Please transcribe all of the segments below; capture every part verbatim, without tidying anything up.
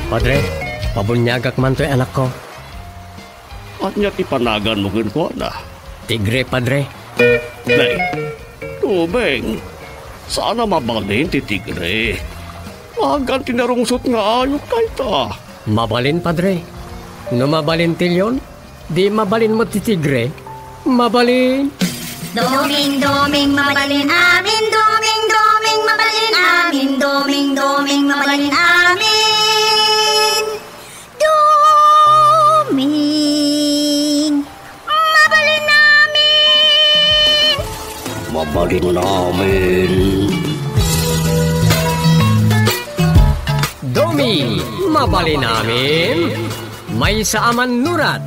Padre, pabuniagak man toy anakko. Ania ti panaganmo kenkuana? Tigre, Padre. Nay, Doming, saan a mabalin ti tigre. Agan ti narungsot nga ayup dayta. Mabalin, Padre. No mabalin ti leon, di mabalin met ti tigre. Mabalin. Doming, Doming, mabalin amin. Doming, Doming, mabalin amin. Doming, Doming, mabalin amin. Doming, mabalin amin. Mabalin amin. Doming, mabalin amin. Maysa a mannurat,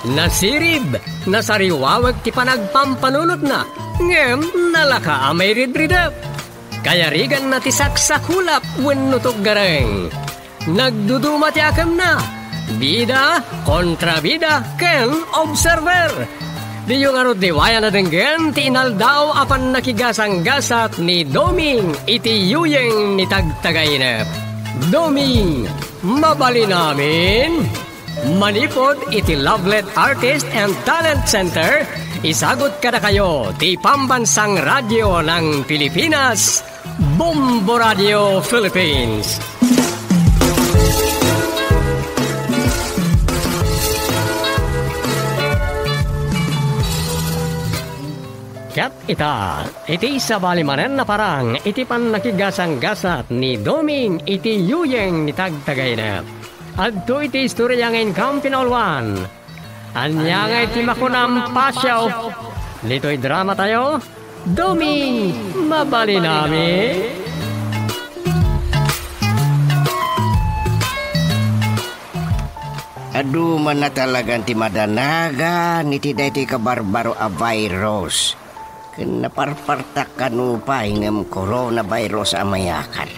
nasirib, nasariwawek ti panagpampanunotna, ngem nalaka a mairidridep. Kayariganna ti saksakulap wenno tuggareng. Nagduduma ti akemna. Bida, kontrabida, ken observer. Diyo ngarud liwayan a denggen ti inaldaw a pannakigasanggasat ni Doming iti yuyeng ni Tagtagainep. Doming, mabalin amin. Manipud iti Lovelet Artist and Talent Center, isagut kadakayo ti Pambansang Radyo ng Pilipinas, Bombo Radio Philippines. Ket ita, iti sabali manen a parang iti pannakigasanggasat ni Doming iti yuyeng ni Tagtagainep. Adto iti istorya nga inkam pinauluan. Ania nga iti makunam, Pasio? Ditoy drama tayo, Doming, mabalin amin. Adu man a talagan ti madanagan iti daytoy kabarbaro a virus. Ken naparpartak kano pay ngem coronavirus a mayakal.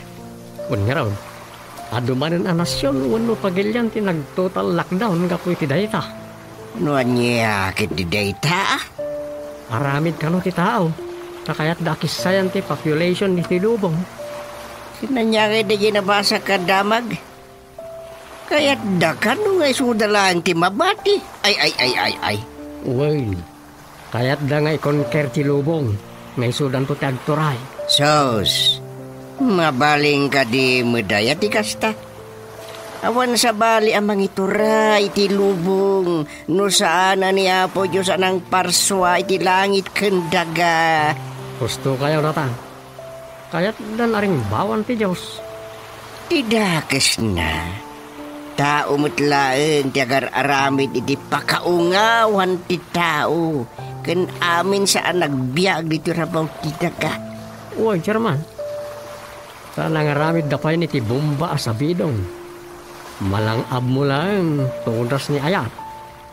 Wen ngarud, adu manen a nasion wenno pagilian ti nag-total lockdown gapu iti dayta. No ania ket ti dayta? Aramid kano ti tao, ta kayatda a kissayan ti population iti lubong. Ken ania ket daydiay nabasa kad damag? Kayatda kano nga isuda laeng ti mabati? Ay, ay, ay, ay, ay. Wen, kayatda nga i-conquer ti lubong nga isudanto ti agturay. Sus, mabalin kadi met aya ti kasta? Awan sabali a mangituray iti lubong no saan a ni Apo Dios a nangparsua iti langit ken daga. Husto kayo, Ratan. Kayatdan a rimbawan ti Dios. Ti dakesna, tao met laeng ti agar-aramid iti pakaungawan ti tao, ken amin sa a nagbiag ditoy rabaw ti daga. Uy, German, ta nangaramidda pay iti bomba a sabidong. Malang-abmo laeng todas ni ayat.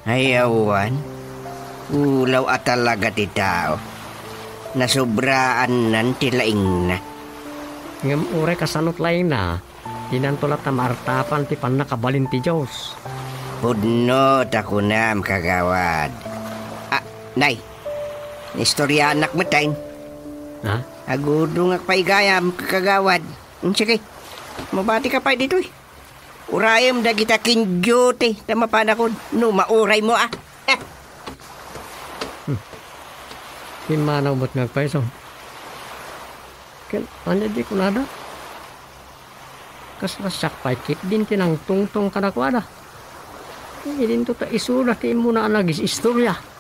Ay, awan. Ulaw a talaga ti tao. Nasubraannan ti laingna. Ngem uray kasano ti laingna, dinanto latta maartapan ti pannakabalin ti Dios. Pudno ta kunam, kagawad. Ah, nay, istoryaannak met, tay. Ha? Agudongak pay gayam, kagawad. Mm, sige, mabati ka pay ditoy. Urayem dagita ken duty ta mapanakon no mauraymo a. Pimmanaw met nga agpayso. Ken ania di kunada? Kasla siak pay ketdin ti nangtungtong kadakuada. Idinto ta isuda ti immuna a nagis-istorya.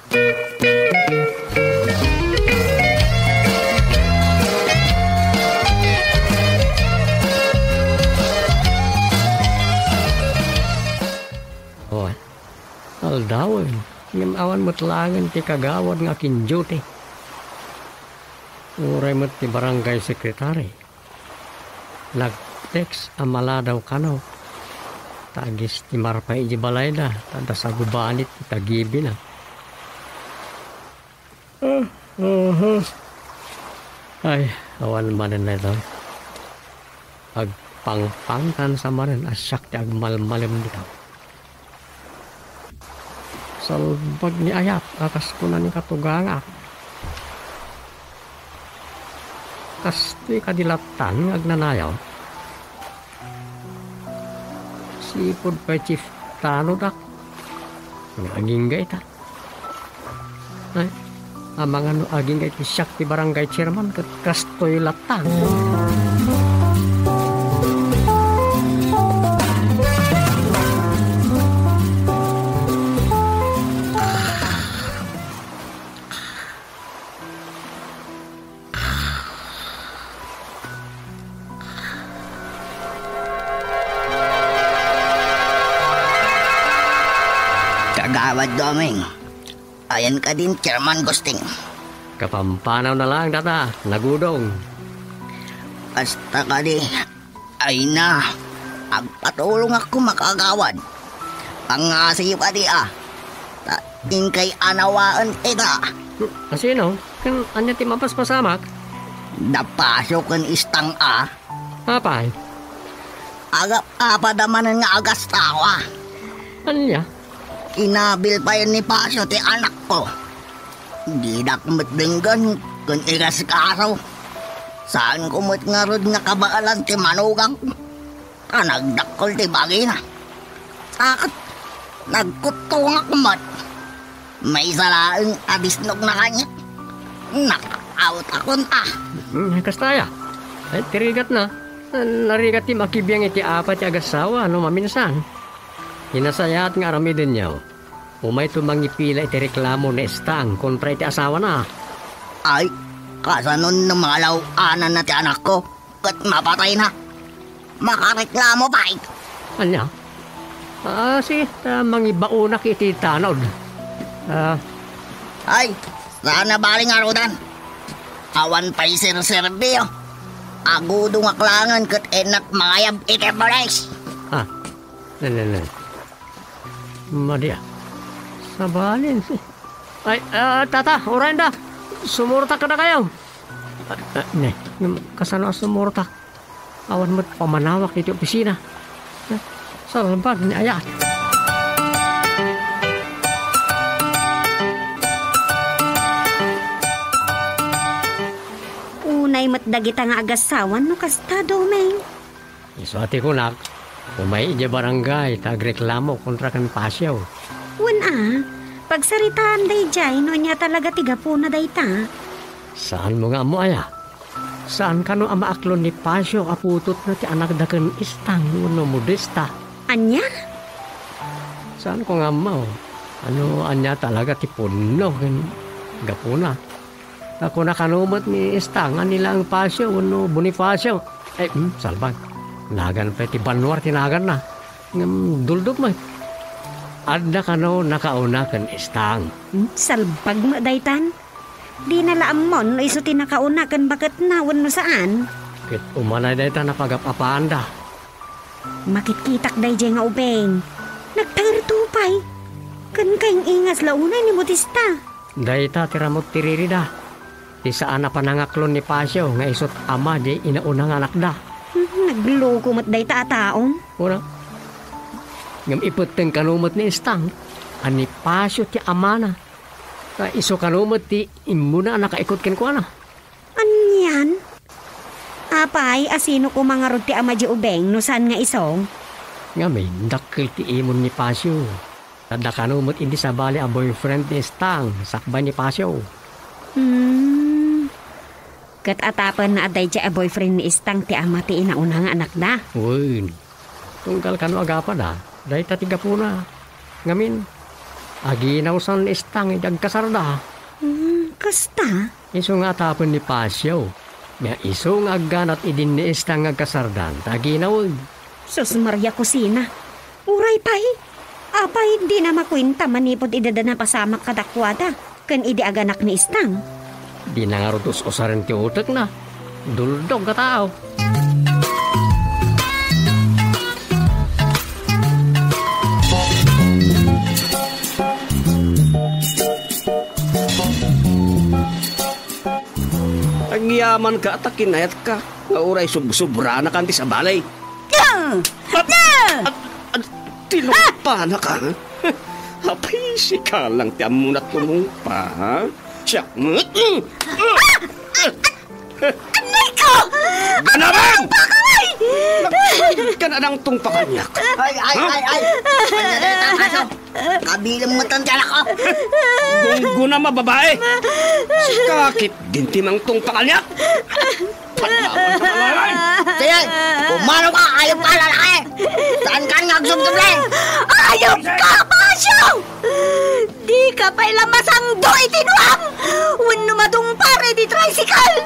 Oh, aldawen, ngem awan met laengen ti kagawad nga akin-duty. Uray met ti barangay secretary. Nag-text a maladaw kano. Ta agistimar pay idiay balayda, ta adda sagubanit ti tagibina. Ah, aha. Ay, awan manen daytoy. Agpangpangtan sa manen a siak ti agmalmalem dita. Salbag ni ayat a kas kuna ni katugangak. Kastoy kadi lattan nga agnanayon? Sipud pay chief tanodak. Nga agingga ita. Ay, amangan no agingga iti siak ti barangay chairman ket kastoy latta. Kagawad Doming, ayan kadin Chairman Gusting. Kapampanaw na lang, tata, nagudong. Kasta kadi, ay na, agpatulongak koma, kagawad. Pangngasiyo kadi, a. Ta inkay anawaen ita. Asino? Ken ania ti mapaspasamak? Da Pasio ken Istang a. Apay? Agap-apada manen nga agastawa. Ania? Kinabil pay ni Pasio ti anakko. Didak met denggen ken ikaskaso. Saanko met ngarud nga kabaelan ti manugak. Ta nagdakkel ti bagina. Ket nagkuttongak met. Maysa laeng a disnogna kaniak. Nakawtakon a. Hmm, kasta aya. Ay, ti rigatna. Narigat ti makibiang iti apat ti agassawa no maminsan. Ti nasayaat nga aramidenyo, umayto mangipila iti reklamo ni Estang kontra iti asawana. Ay, kasano no mangalaw-ananna ti anakko? Ket mapatayna. Makareklamo pay. Ania? Ah, sige, ta mangibaonak iti tanod. Ah, Ay, saan a bali ngarudan. Awan pay serserbio. Agudongak laengen ket innak mangayab iti pulis. Ah, ne, ne, ne. Madi a. Sabalin, si. Ay, ah, tata, urayenda. Sumurtak kadakayo. Ah, ah, ne, ngem kasano a sumurtak? Awan met pamanawak iti opisina. Ah, salbag ni aya. Unay met dagita nga agassawan no kasta, Doming. Isu a ti kunak, umay idiay barangay ta agreklamo kontra ken Pasio. Wen a, pagsaritaan daydiay no ania talaga ti gapuna dayta. Saanmo nga ammo aya? Saan kano a maaklon ni Pasio a putotna ti anakda ken Istang wenno Modesta? Ania? Saanko nga ammo. Ano ania talaga ti pudno ken gapuna? Ta kuna kano met ni Istang a ni laeng Pasio wenno Bonifacio. Ay, hmm, salbag. Nagan pay ti banua ti naganna. Ngem duldog met. Adda kano nakauna ken Istang. Hmm, salbag met daytan. Dina la ammon no isu ti nakauna ken baketna wenno saan. Ket umanay dayta napagap-apaanda. Makitkitak daydiay nga ubing. Nagtaerto pay. Ken kaing-ingas la unay ni Modesta. Dayta ti ramut ti ririda. Ti saan a panangaklon ni Pasio nga isut ama diay inauna nga anakda. Hmm, nagloko met dayta a tao. Kuna, ngem ipetteng kano met ni Istang a ni Pasio ti amana. Ta isu kano met ti immuna a nakaikut kenkuana. Anian? Apay, asino koma ngarud ti ama di ubing no saan nga isu? Ngamin, dakkel ti imon ni Pasio. Adda kano met idi sabali a boyfriend ni Istang sakbay ni Pasio. Hmm. Ket atapenna a daydiay a boyfriend ni Istang ti ama ti inauna nga anakda? Wen. Tunggal kano agapada, dayta ti gapuna. Ngamin, aginawsan ni Istang idi agkasarda. Hmm, kasta? Isu nga atapen ni Pasio. Nga isu nga agganat idin ni Istang nga agkasardan, ta aginaweg. Sus Maria Cosina! Uray pay! Apay, dina makuenta manipud idi adda napasamak kadakuada ken idi aganak ni Istang? Dina ngarud us-usaren ti utekna. Duldog a tao. Agyamanka ta kinayatka nga uray subsobranakan ti sabali. At, at, at, tinupanaka, ha? Apay, sika lang ti ammona tumungpa, ha? Siak met. Ammay ko! Ganaban! Pakaway! Adda ngarud pakaniak. Ay, ay, ay, ay! Ay, ay, ay, ay, ay! Kabilang mo tan tiyan ako! Gunggona a babae! Sika ket dinti ngarud pakaniak! Sige, umano ka, ayop ka, lalaki! Saan ka nga agsubsubli? Ayop ka, Pasyo! Di ka pay la masangdo iti nuam! Wenno madungpar iti tricycle!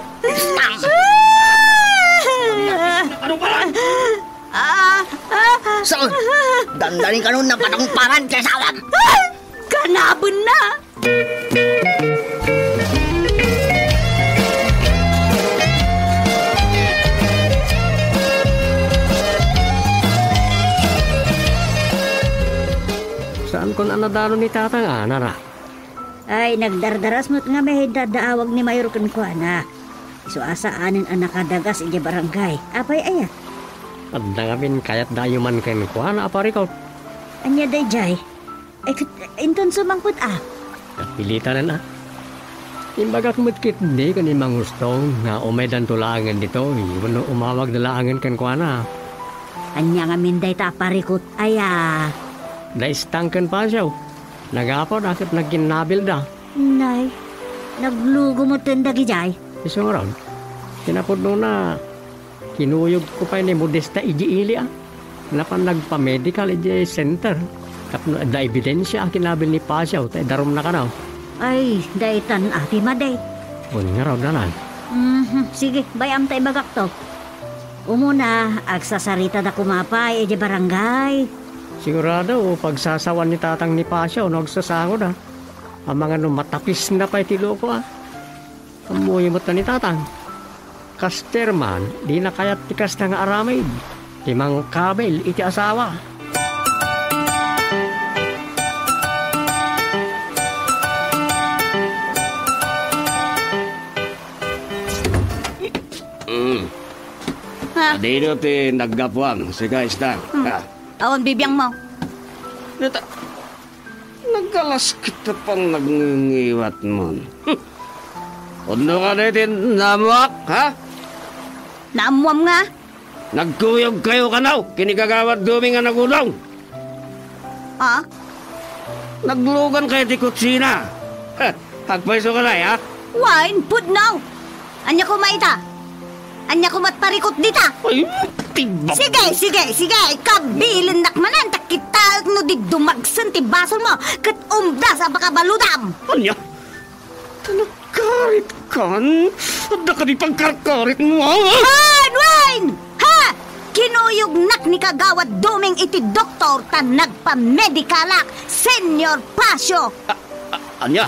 Ano pa lang? Ah, ah. Saan? Dandani kano napadungparan ti asawam. Ah! Kanabenna! Saankon a nadalo ni Tatang, a, Nara. Ay, nagdardaras met ngamin dayta daawag ni Mayor kenkuana. Isu a saanen a nakadagas idiay barangay. Apay aya? Adda ngamin kayatda a yuman kenkuana a parikut. Ania daydiay? Ay, ket, inton sumangpet a? Napilitanan a. Imbagak met ketdi ken ni Mang Ustong nga umaydanto laengen ditoy wenno umawagda laengen kenkuana. Ania ngamin dayta a parikut aya? Da Estang ken Pasyo. Nagapawda ket nagkinnabilda. Nay, naglugo metten dagidiay. Isu ngarud, kinapudnona, kinuyogko pay ni Modesta idiay ili a. Napan nagpamedikal idiay center. Tapno adda ebidensia a kinabil ni Pasyo ta idarumna kano. Ay, daytan a ti madi. Wen ngarud, Nanang. Mhm, sige, bay-am ta ibagakto. Umuna, agsasaritada koma pay idiay barangay. Sigurado, pagsasawan ni Tatang ni Pasyo no agsasangoda. Amangan no matapisna pay ti loko, a. Ammoyo met ni Tatang. Kas chairman, dina kayat ti kasta nga aramid. Ti mangkabil iti asawa. Mm. Ha? Adino ti naggapuam, sika, Estang? Hmm. Ha? Awan bibiangmo. Nata-, nagalas kita pang nagngingiwatmon. Hmm. Udno ka na iti naammuak, ha? Naammuam nga? Nagkuyogkayo kano, ken ni Kagawad Doming a nagulong. Ha? Naglugankayo ti kutsina. Ha, agpayso ka na, ha? Wen, pudno! Ania koma ita? Ania koma't parikut dita? Ay, tibak. Sige, sige, sige. Kabilinnak manen, ta kitaek no di dumagsen ti basolmo. Ket umdas a baka baludam. Ania? Ta nagkaritkan? Adda kadi pagkarkaritmo, a? Wen, wen! Ha! Kinuyognak ni Kagawad Doming iti doktor ta nagpamedikalak, Señor Pasyo. A-, a-, ania?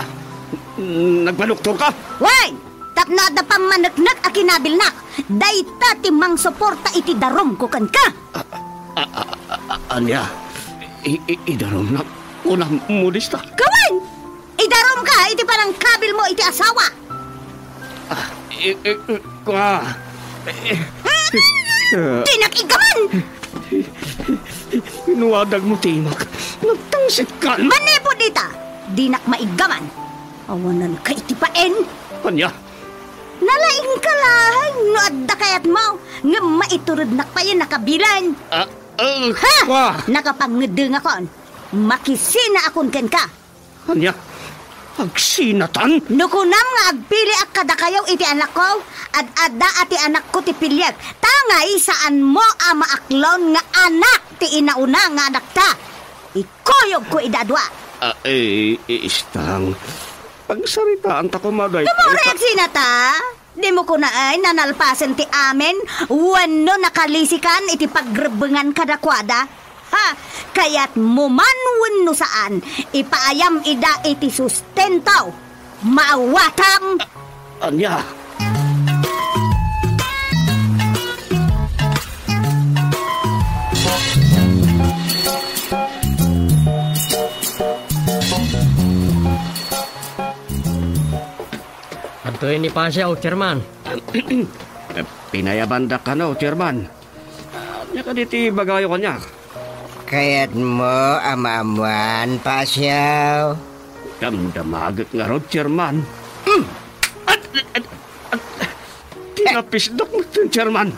Nagpadoktorka? Wen! Tapno adda pammaneknek a kinabilnak, dayta ti mangsuporta iti darumko kenka. A-, a-, a-, a-, ania? I-, i-, idarumnak? Kunam, Modesta? Wen! Idarumka iti panangkabilmo iti asawa. Ah, i-, i-, i-, ah, i-, Hmm? Dinak iggaman! No adagmo ti imak, nagtangsitkan. Manipud ita, dinak maiggaman. Awananka iti paen. Ania? Nalaingka laeng no adda kayatmo, ngem maiturednak payen a kabilen. Ah, ah, Ha! ah. Nakapangngedengakon. Makisinaakon kenka. Ania? Agsinatan? No kunam nga agpiliak kadakayo iti anakko, ad-adda a ti anakko ti piliek, ta ngay saanmo a maaklon nga anak ti inauna nga anakta. Ikuyogko ida a dua. Ah, eh, eh, Estang. Pagsaritaanta koma daytoy. Tumore, agsinata? Dimo kunaen a nalpasen ti amin wenno nakalisikan iti pagrebbengan kadakuada? Ha, kayatmo man wenno saan, ipaayam ida iti sustento. Maawatam! Ania? Adtoy ni Pasyo, Chairman. Pinayabandak kano, Chairman. Ania kadi ti ibagayo kaniak? Kayatmo a maammoan, Pasyo? Damdamagek ngarud, Chairman. Hmm. At, at, at, tinapisdak metten, Chairman.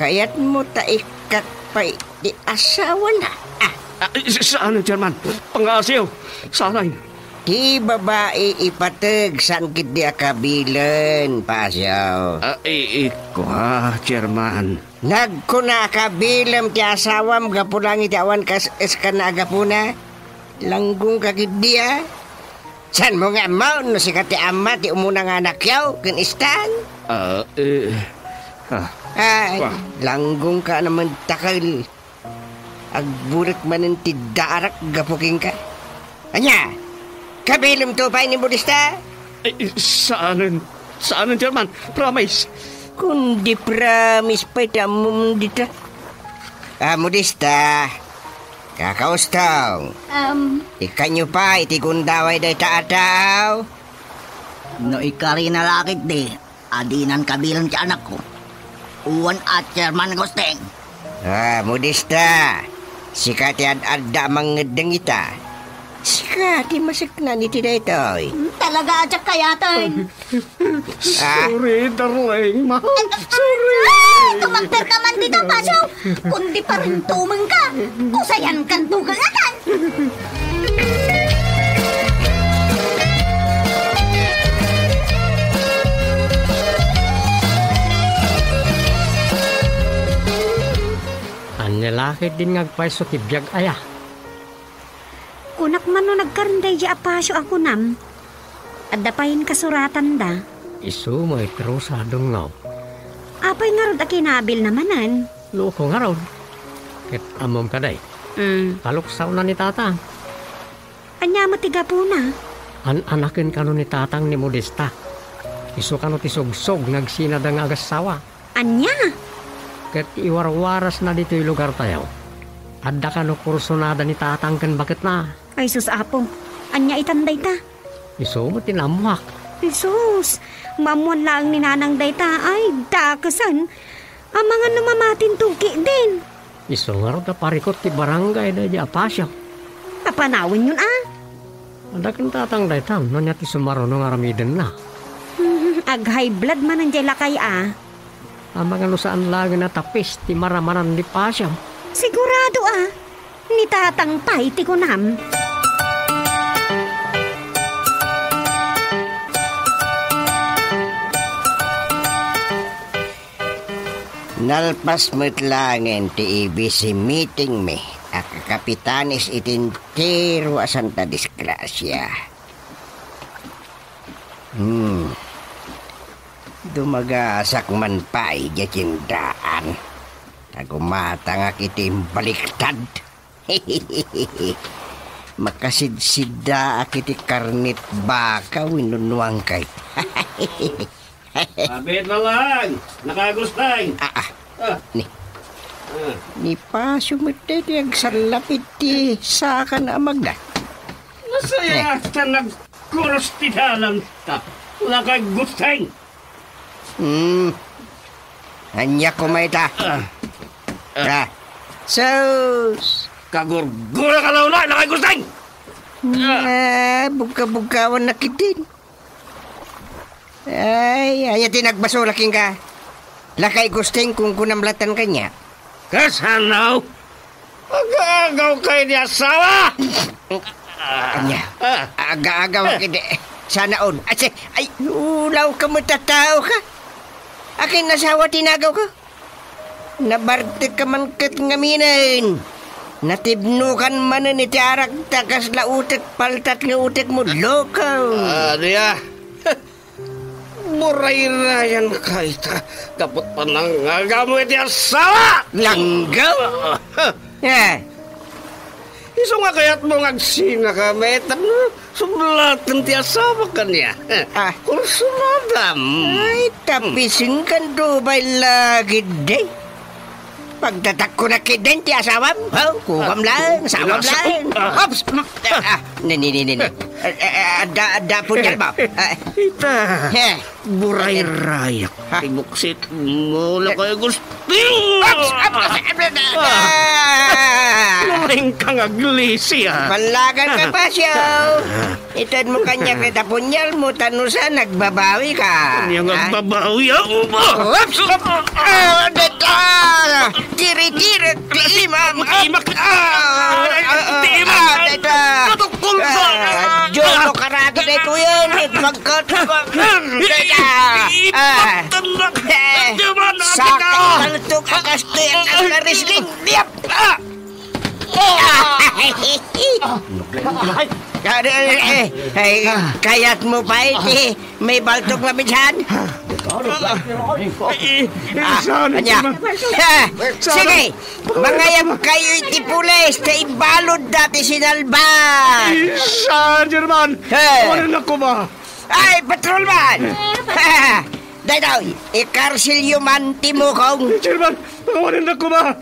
Kayatmo ta ikkak pay ti asawana? Ah, Ah, s-, saan, Chairman? Pangngaasim. Saan? Ti babai ipateg saan ketdi a kabilen, Pasio. Ah, i-, ikua, Chairman. Nagkuna a kabilem ti asawam gapu laeng iti awan kas-, kas-, kana a gapuna? Langgongka ketdi, a? Saanmo nga ammo no sika ti ama ti umuna nga anakyo ken Stan? Ah, eh, ah, Ay, pa- langgongka a namentakel. Agburek manen ti daarak gapu kenka. Ania? Kabilemto pay ni Modesta? Ay, saanen. Saanen, Chairman. Promise. Kundi promise pay ti ammom dita. Ah, Modesta. Kakaustong. Um. Ikkanyo pay ti gundaway dayta a tao? No ikarina la ketdi, a dinan kabilen ti anakko. Uwan a Chairman Gusting. Ah, Modesta. Sika ti ad-adda a mangngeddeng ita. Sika ti maseknan iti daytoy. Hmm, talaga a diak kayaten. Ah? Sorry, darling. Mahal. Sorry. Ay, tumakder ka man dita, Pasio. Kundi parintumeng ka. Kusayan kan dugang akan. Ania la ketdin nga agpayso ti biag aya? Kunak man no nagkarenda idiay a Pasio a kunam. Adda pay kasuratanda. Isu met, Rosa, dungngo. Apay ngarud a kinabilna manen? Loko ngarud. Ket ammom kadi? Mm. Kaluksawna ni Tatang. Ania met ti gapuna? An-anaken kano ni Tatang ni Modesta. Isu kano ti sugsog nga agsinada nga agassawa. Ania? Ket iwarwarasna ditoy lugartayo. Adda kano kursonada ni Tatang ken baketna. Ay sus, Apo. Ania itan dayta? Isu met ti naammoak. Jesus! Maammoan laeng ni Nanang dayta. Ay, dakesen. Amangan no mamatinto ketdin. Isu ngarud a parikut ti barangay daydi a Pasio. Apanawenyon a? Adda ken Tatang dayta, no ania ti sumaruno nga aramidenna. Hmm, ag-high blood manen diay lakay a. Amangan no saan laengen a tapis ti maramanan ni Pasio. Sigurado a. Ni Tatang pay ti kunam. Nalpas met laengen ti A B C meeting mi a kakapitanes iti entero a Santa Disgrasia. Hmm. Dumagasak man pay idiay tiendaan. Ta gumatangak iti imbaliktad. Makasidsiddaak iti karnet baka wenno nuangkay. Abet na lang, nakagustay. Ah, ah. Ah. Ni, Ah. ni Pasio met ti agsallap iti sakana a magna. Nasaya Eh. ta nagkurus ti dalan ta. Nakagustay. Hmm. Ania koma ita? Ah. Ah. Sus! Kagurgura ka na una, Lakay Gusting! Ah, bugka-bugkawan na ketdin. Ay, ania ti nagbasolak kenka? Lakay Gusting, kunkunam latan kaniak. Kasano? Aga-agaw ka iti asawa! Ania? Ah. Aga-agaw Ah. ket sana all. Ay, si-, ay, ulaw ka met a tao ka. Akin asawa ti nagaw ka? Nabartek ka man ket ngaminen. Natibnokan manen iti arak ta kasla utek paltat nga utek mo, loko. Ah, dia. Murayrayan ka ita, gapu ta nangagawmo iti asawa! Langgaw? Ah. Eh. Isu nga kayatmo nga agsinaka, met, no? Sublaten ti asawa kaniak. Ah. Kursunadam. Ay, tapisen kan dubay lagid, day. Pagtatakko na kiden ti asawam. Oh, kuwam lang, sawam Nasa- lang. Ah. Ops! Ah, ni, ni, ni, ni, ni. Eh, eh, eh, adda, adda punyal mo. Ah, Ita, Eh. burayrayak. Ha? Ti buksit mo, Lakay Agustin! Ops! Ops! Ops! Ah. Ah. Nalengka nga aglisia. Ballagan ka, Pasio. Itedmo kaniak dayta punyalmo, ta no saan, agbabawi ka. Ania nga agbabawi, ah? Oops! Ah, deta! Tiri-tiri, ti imam! Ti imak! Ah, ah, ah, ti imak! Ah, deta! Matukol sa Ah, Dios, no, karati na ito yan. Pagkat, deta! Ah, eh, sakit ang tuk-, ang kastoy, ang karisling. Yap! Ah! Ay, ay, ay, ay, kayatmo pay ti may baltok nga bisan? Ay, ah, saan, ania? German? Ah, saan? Sige, mangayab kayo iti pulis ta ibalud dati sinalba. Ay, saan, German? Eh. Wala na ko ba? Ay, patrolman! Daytoy, ikarsilyo man ti mukong. Chairman, pakawanen na koma.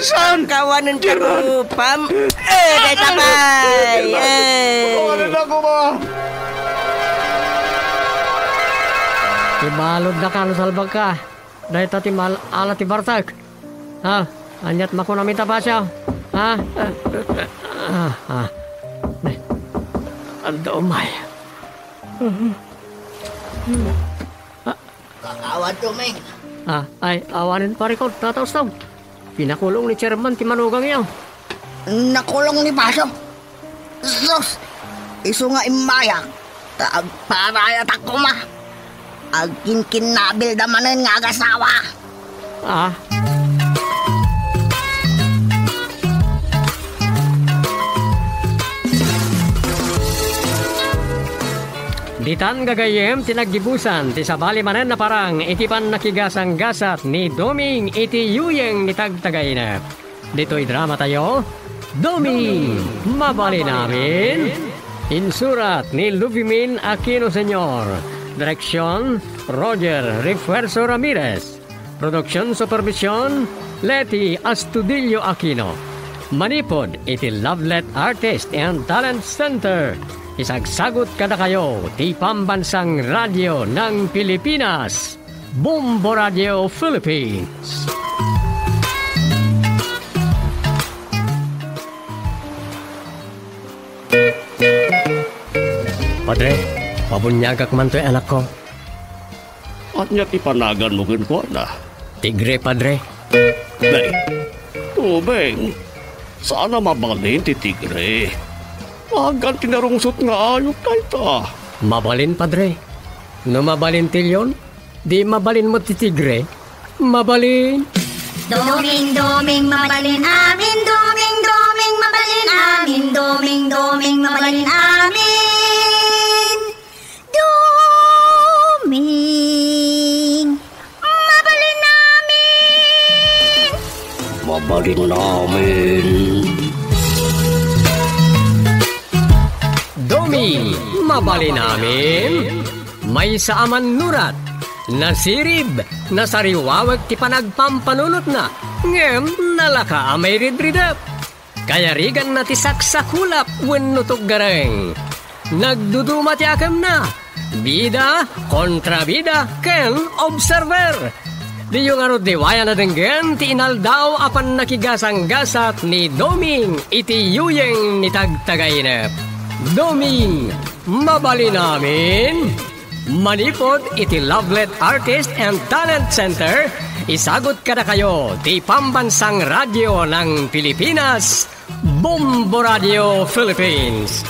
Saan? Kawanen ka Chairman. Rupam. Eh, dayta pay. Chairman, eh. Pakawanen na koma. Ibalud na ka, no salbag ka. Dayta ti mal-, ala ti bartek. Ha? Aniat makunam ita, Pasio? Ha? Ah, ah. Anda umay. Kakawan, Doming. Ah, ay, awanen, pare ko, tataos tao. Pinakulong ni Chairman ti manugang iyo. Nakulong ni Pasio. Sus! Isu nga immayak, ta agparayatak koma. Agkinkinnabilda manen nga agasawa. Ah. Ditan gagayyem ti naggibusan ti sabali manen a parang iti pannakigasanggasat ni Doming iti yuyeng ni Tagtagainep. Ditoy dramatayo, Doming, Mabalin Amin. Insurat ni Luvimin Aquino Senior. Direksyon, Roger Refuerzo Ramirez. Production supervision, Leti Astudillo Aquino. Manipud iti Lovelet Artist and Talent Center. Isagsagut kadakayo ti Pambansang Radio ng Pilipinas. Bombo Radio Philippines. Padre, pabuniagak man toy anakko. Ania ti panaganmo kenkuana? Tigre, Padre. Nay, Doming, saan a mabalin ti tigre. Agan ti narungsot nga ayup dayta. Mabalin, Padre. No mabalin ti leon, di mabalin met ti tigre? Mabalin. Doming, Doming, mabalin amin. Doming, Doming, mabalin amin. Doming, Doming, mabalin amin. Doming, mabalin amin. Mabalin amin. Doming, mabalin amin. Maysa a mannurat, nasirib, nasariwawek ti panagpampanunotna, ngem nalaka a mairidridep. Kayariganna ti saksakulap wenno tuggareng. Nagduduma ti akemna. Bida, kontrabida, ken observer. Diyo ngarud liwayan a denggen ti inaldaw a pannakigasanggasat ni Doming iti yuyeng ni Tagtagainep. Doming, mabalin amin. Manipud iti Lovelet Artist and Talent Center, isagut kadakayo ti Pambansang Radyo ng Pilipinas, Bombo Radio Philippines.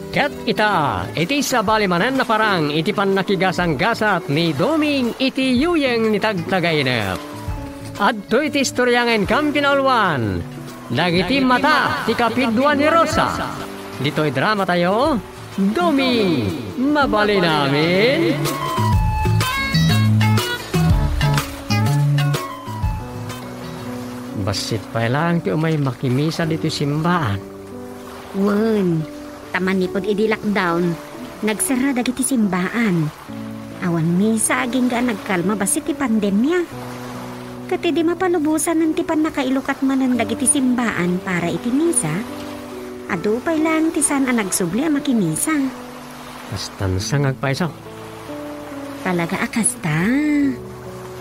Ket ita, iti sabali manen a parang iti pannakigasanggasat ni Doming iti yuyeng ni Tagtagainep. Adtoy ti istorya nga inkam pinauluan dagiti mata ti kapidua ni Rosa. Ditoy dramatayo, Doming, mabalin amin. Bassit pay laeng ti umay makimisa ditoy simbaan. Wen, ta manipud idi lockdown, nagserra dagiti simbaan. Awan misa agingga a nagkalma bassit ti pandemia. Ket idi mapalubosanen ti pannakailukat manen dagiti simbaan para iti misa, adu pay laeng ti saan a nagsubli a makimisa. Kastan sa nga agpayso. Talaga a kasta.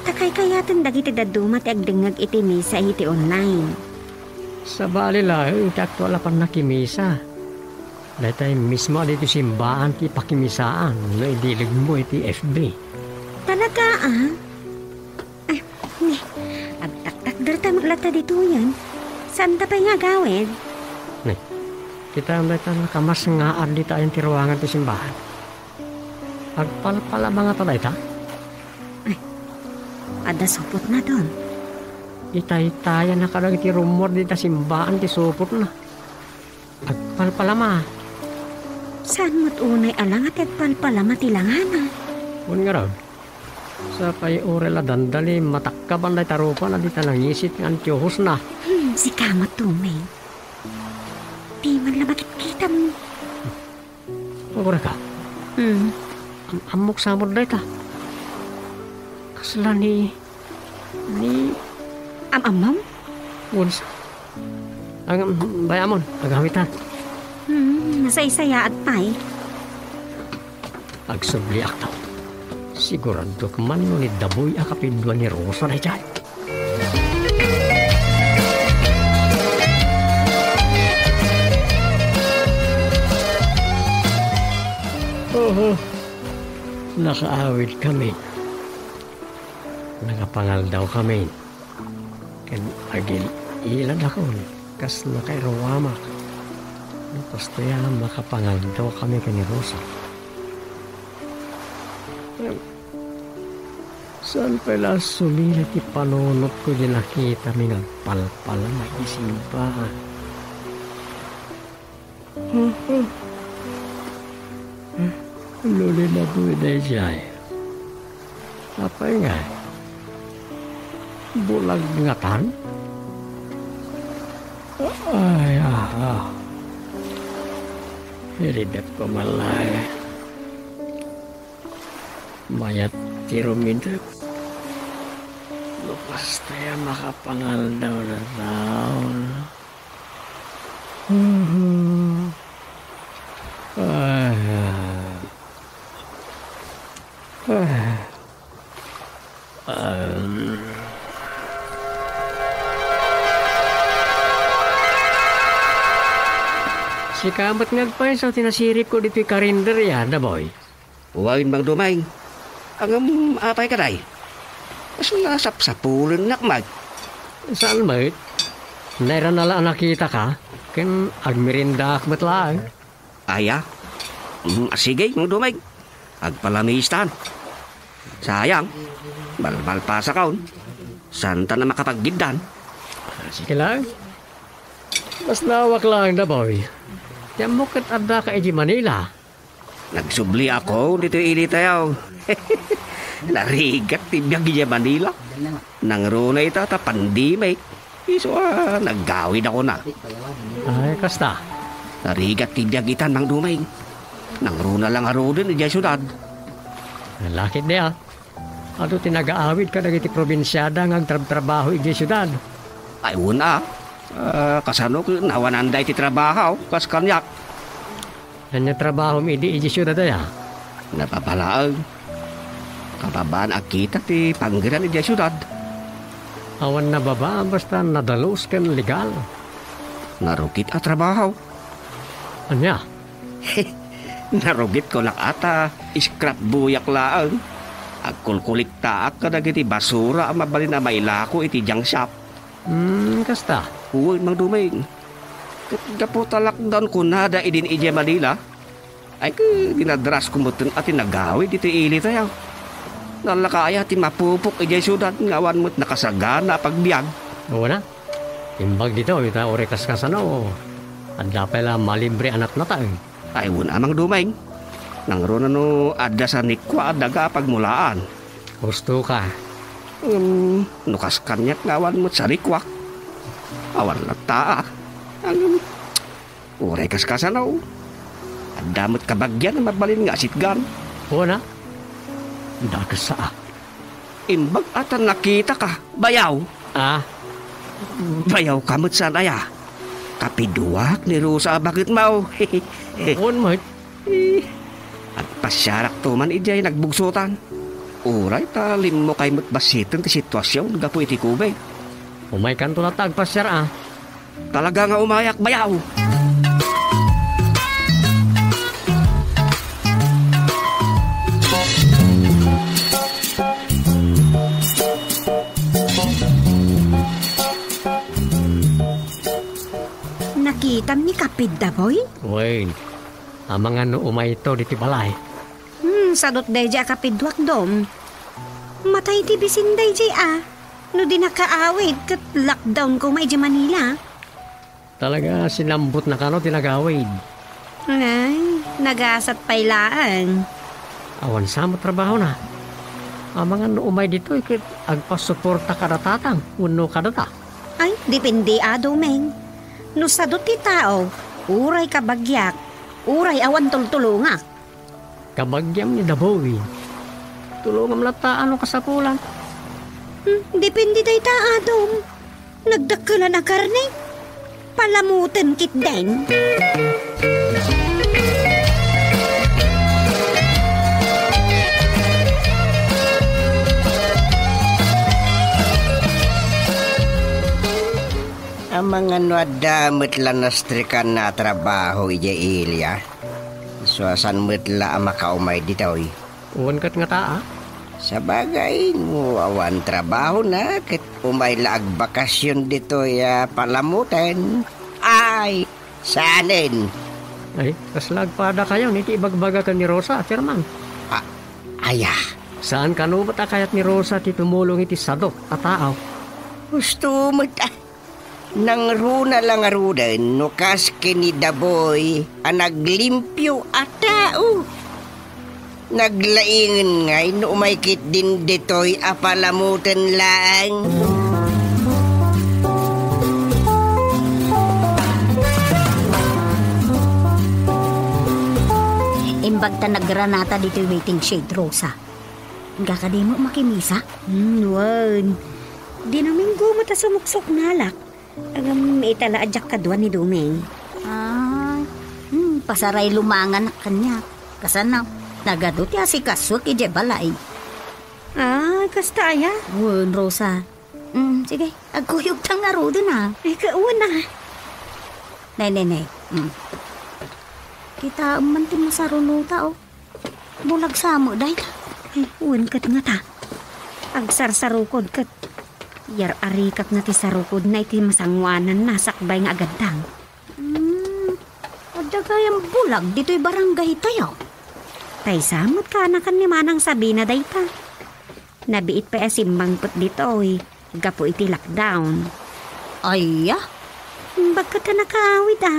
Ta kaykayaten dagiti dadduma ti agdengngeg iti misa iti online. Sabali laeng ti aktual a pannakimisa. Daytay mismo a ditoy simbaan ti pakimisaan no idilegmo iti F B. Talaga, ah? Ay, ni, agtaktakderta met latta ditoyen. Saanta pay nga agawid? Ni, kitaem dayta nakamas nga addita ayan ti ruangan ti simbaan. Agpalpalama ngata dayta? Ay, adda supotna don. Itaytayan a kadagiti rummuar dita simbaan ti supotna. Agpalpalama. Saan met unay a langa ti agpalpalama ti langana? Wen ngarud, sapay uray la dandali matakkaban dayta rupa a dita nangisit nga antiuhosna. Hmm, sika met, Tumeng. Di man la makitkitam. Agurayka? Hmm. Am-, ammok sa met dayta. Kasla ni, ni Am-ammom? Wen sa. Ang, bay-amon, agawitan. Hmm, nasaysayaat pay. Agsubliakto. Siguradok man no ni Daboy a kapindua ni Rosa daydiay. Oho. Nakaawidkami. Nakapangaldaw kami. Ken agil-iladakon kas nakairuamak. No kastoy a makapangaldaw kami ken ni Rosa. Em, saan pay la sumila ti panunotko idi nakitami nga agpalpalama iti simbaan? Luli na po daydiay. Apay ngay? Bulag ngatan? Ay, ah, ah. Iridek ko malay. Mayat ti rumidek. No kasta a makapangaldaw na taon. Mhm. Ah. Ah. Ah. Sika met nga agpayso ti nasiripko ditoy karinderya, Daboy. Wen, Mang Dumeng. Ngem apay kadi? Kasla sapsapulennak met. Saan met? Nairana la a nakitaka, ken agmerindaak met laeng. Aya? Mm, sige, Mang Dumeng. Agpalamistan. Sayang, malmalpasakon. Saanta a makapaggiddan. Sige laeng. Basnaawak laeng, Daboy. Ti ammok ket addaka idiay Manila. Nagsubliakon ditoy ilitayo. Narigat ti biag idiay Manila. Nangruna ita ta pandemic. Isu a, naggawidakon a. Ay, kasta? Narigat ti biag itan, Mang Dumeng. Nangruna la ngaruden idiay siudad. Laketdi a. Adu ti nagaawid kadagiti probinsiada nga agtrabtrabaho idiay siudad. Ay, wen a. Ah, kasano ket nawananda iti trabaho, kas kaniak? Ania trabahom idi idiay siudad aya? Nababa laeng. Kababaan a kita ti panggeran idiay siudad. Awan nababa, basta nadalus ken legal. Narugit a trabaho. Ania? Narugit ko la ata, scrap boyak laeng. Agkolkolektaak kadagiti basura a mabalin a mailako iti junk shop. Hmm, kasta? Wen, Mang Dumeng. Ket gapu ta lockdown kunada idin idiay Manila, ay, ket dinadras ko metten a ti nagawid iti ilitayo. Nalaka aya ti mapupok idiay siudad nga awan met nakasagana a pagbiag. Wen a. Imbag ditoy, ta uray kaskasano, adda pay la malibre a natnataeng. Ay, wen a, Mang Dumeng. Nangruna no adda sanikua a daga a pagmulaan. Husto ka. Ngem, no kas kaniak nga awan met sarikuak. Awan latta a. Ngem, uray kaskasano. Adda met kabagian a mabalin nga asitgan. Wen a? Dakes a. Imbag a ta nakitaka, bayaw. Ah? Bayaw ka met saan aya? Kapiduak ni Rosa a baketmo. Wen met. Eh, agpasiarakto man idiay nagbugsotan. Uray ta limmukay met bassiten ti situasion gapu iti COVID. Umaykanto latta agpasiar a. Talaga nga umayak bayaw. Nakitam ni Kapid Daboy? Wen, amangan no umayto diti balay. Hmm, sadot daydiay a Kapid Duakdom. Matay ti bisin daydiay a. No di nakaawid, ket lockdown koma idiay Manila. Talaga, sinambotna kano ti nagawid. Ay, nagasat pay laeng. Awan sa met trabahona. Amangan no umay ditoy ket agpasuporta kada tatang wenno kadata. Ay, depende a, Doming. No sadot ti tao, uray kabagiak, uray awan tultulongak. Kabagiam ni Daboy. Tulongam latta no kasapulan. Hmm, depende dayta, Adom. Nagdakkelan a karne. Palamoten ketdin. Amangan no adda met la nastrikan a trabaho idiay ili a. Isu a saan met la a makaumay ditoy. Wen ket ngata a? Sabagay, no awan trabahona, ket umay la agbakasion ditoy a palamoten. Ay, saanen. Ay, kasla agpadakayon iti ibagbaga ken ni Rosa, Chairman? A-, aya? Saan kano met a kayat ni Rosa ti tumulong iti sadot a tao? Husto met a. Nangruna la ngaruden no kas ken ni Daboy a naglimpio a tao. Naglaingen ngay no umay ketdin ditoy a palamoten laeng. Imbag ta nagranata ditoy waiting shed, Rosa. Inka kadi met makimisa? Hmm, wen. Dinaminggo met a sumuksuknalak. Ngem ita la a diak kadua ni Doming. Ay, hmm, pasaray lumanganak kaniak. Kasano? Nagadu ti asikasuek idiay balay. Ay, kasta aya? Wen, Rosa. Hmm, sige, agkuyogta ngaruden a. Ay, kauna. Nay, nay, nay. Hmm. Kitaem man ti masarunota, o. Bulag sa met dayta. Ay, wen ket ngata. Agsarsarukod ket yar-arikapna ti sarukodna iti masangoananna sakbay nga agaddang. Hmm, adda gayam bulag ditoy barangay tayo. Taysa met kaanakan ni Manang Sabina dayta. Nabiit pay a simmangpet ditoy gapu iti lockdown. Aya? Imbag ket a nakaawid a.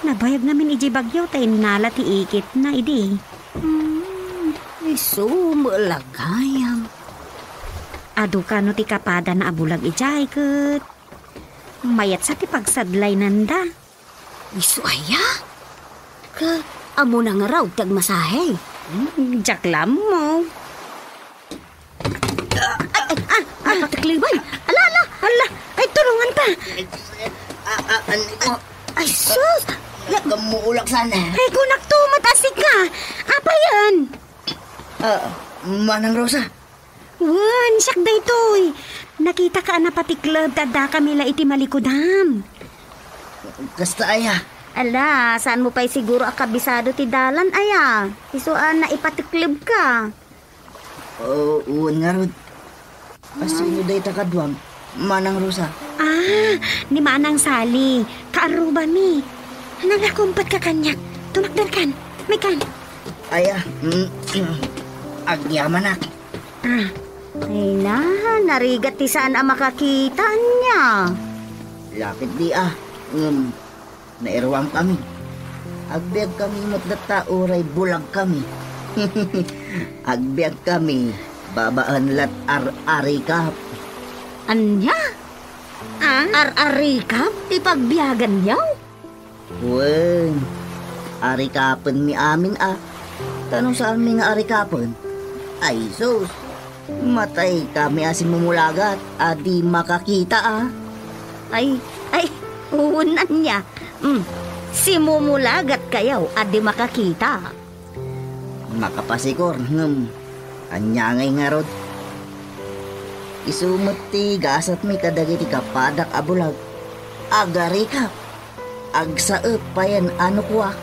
Nabayag ngamin idiay bagyo ta innala ti iketna idi. Hmm, isu met la gayam. Adu kano ti kapadana a bulag idiay ket mayat sa ti pagsadlaynanda. Isu aya? Ka, ammona ngarud ti agmasahe? Hmm, diak la ammo. Ay, ay, ah, ah, patikliban. Ala, ala. Ala, ay, tulungan pa. Ah, ah, ano ko? Ay, sus! Nagkamuulak sana. Ay, kunak tumat asika. Apa yan? Ah, Manang Rosa. Wen, siak daytoy. Nakitaka a napatikleb ta addakami la iti malikudam. Kasta aya? Ala, saanmo pay siguro a kabisado ti dalan aya? Isu a naipatiklebka. O, wen ngarud. Asino dayta kaduam, Manang Rosa? Ah, ni Manang Sali, kaarrubami. Nangakumpatka kaniak. Tumakderkan. Maykan. Aya, mm, mm. Agyamanak. Ah. Ay na, narigat ti saan a makakita ania. Lapit di a, ngem nairuam kami. Agbiag kami met latta uray bulag kami. Agbiag kami, babaen lat ar-arikap. Ania? Ah? Ar-arikap ti pagbiaganyo? Wen, arikapenmi amin a. Ta no saanmi nga arikapen, ay sus, matay kami a simumulagat a di makakita a. Ay, ay, wen ania. Mm, simumulagat kayo a di makakita. Makapasikor, ngem Ania ngay ngarud? Isu met ti gasatmi kadagiti kapadak a bulag. Agarikap, agsaep payen a nukuak.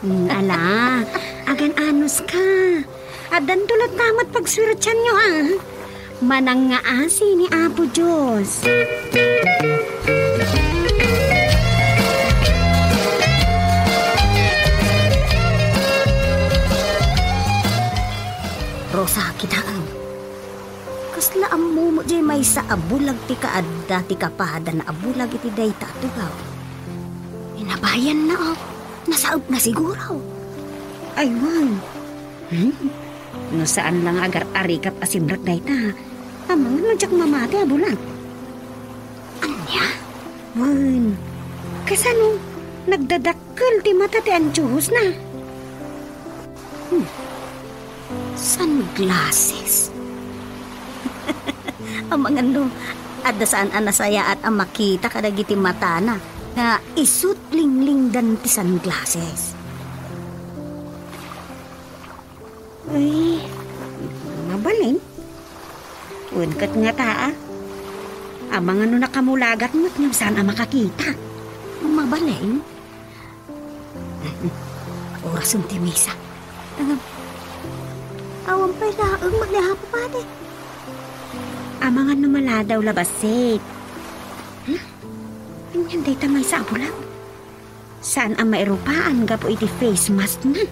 Mm, ala, agan-anos ka. Addanto latta met pagsuertianyo, a. Manangngaasi ni Apo Dios. Rosa, kitaem. Kasla ammo met jay maysa a bulag ti kaadda ti kapadana a bulag iti dayta a tugaw. Inabayanna, o. Nasaepna siguro. Ay, wen. Hmm? No saan la nga agar-arikap a simrek dayta, amangan no diak mamati a bulag. Ania? Wen. Kasano? Nagdadakkel ti mata ti antiuhosna. Hmm. Sunglasses. Amangan no, adda saan a nasayaat a makita kadagiti matana nga isut linglingdan ti sunglasses. Ay, mabalin. Wen ket ngata, a. Amangan no nakamulagat met ngem saan a makakita. Mabalin? Orasen ti misa. Ngem, awan pay laeng met ni Apo Padi. Amangan no maladaw la bassit. Hmm? Anian dayta maysa a bulag? Saan a mairupaan gapu iti face mask na.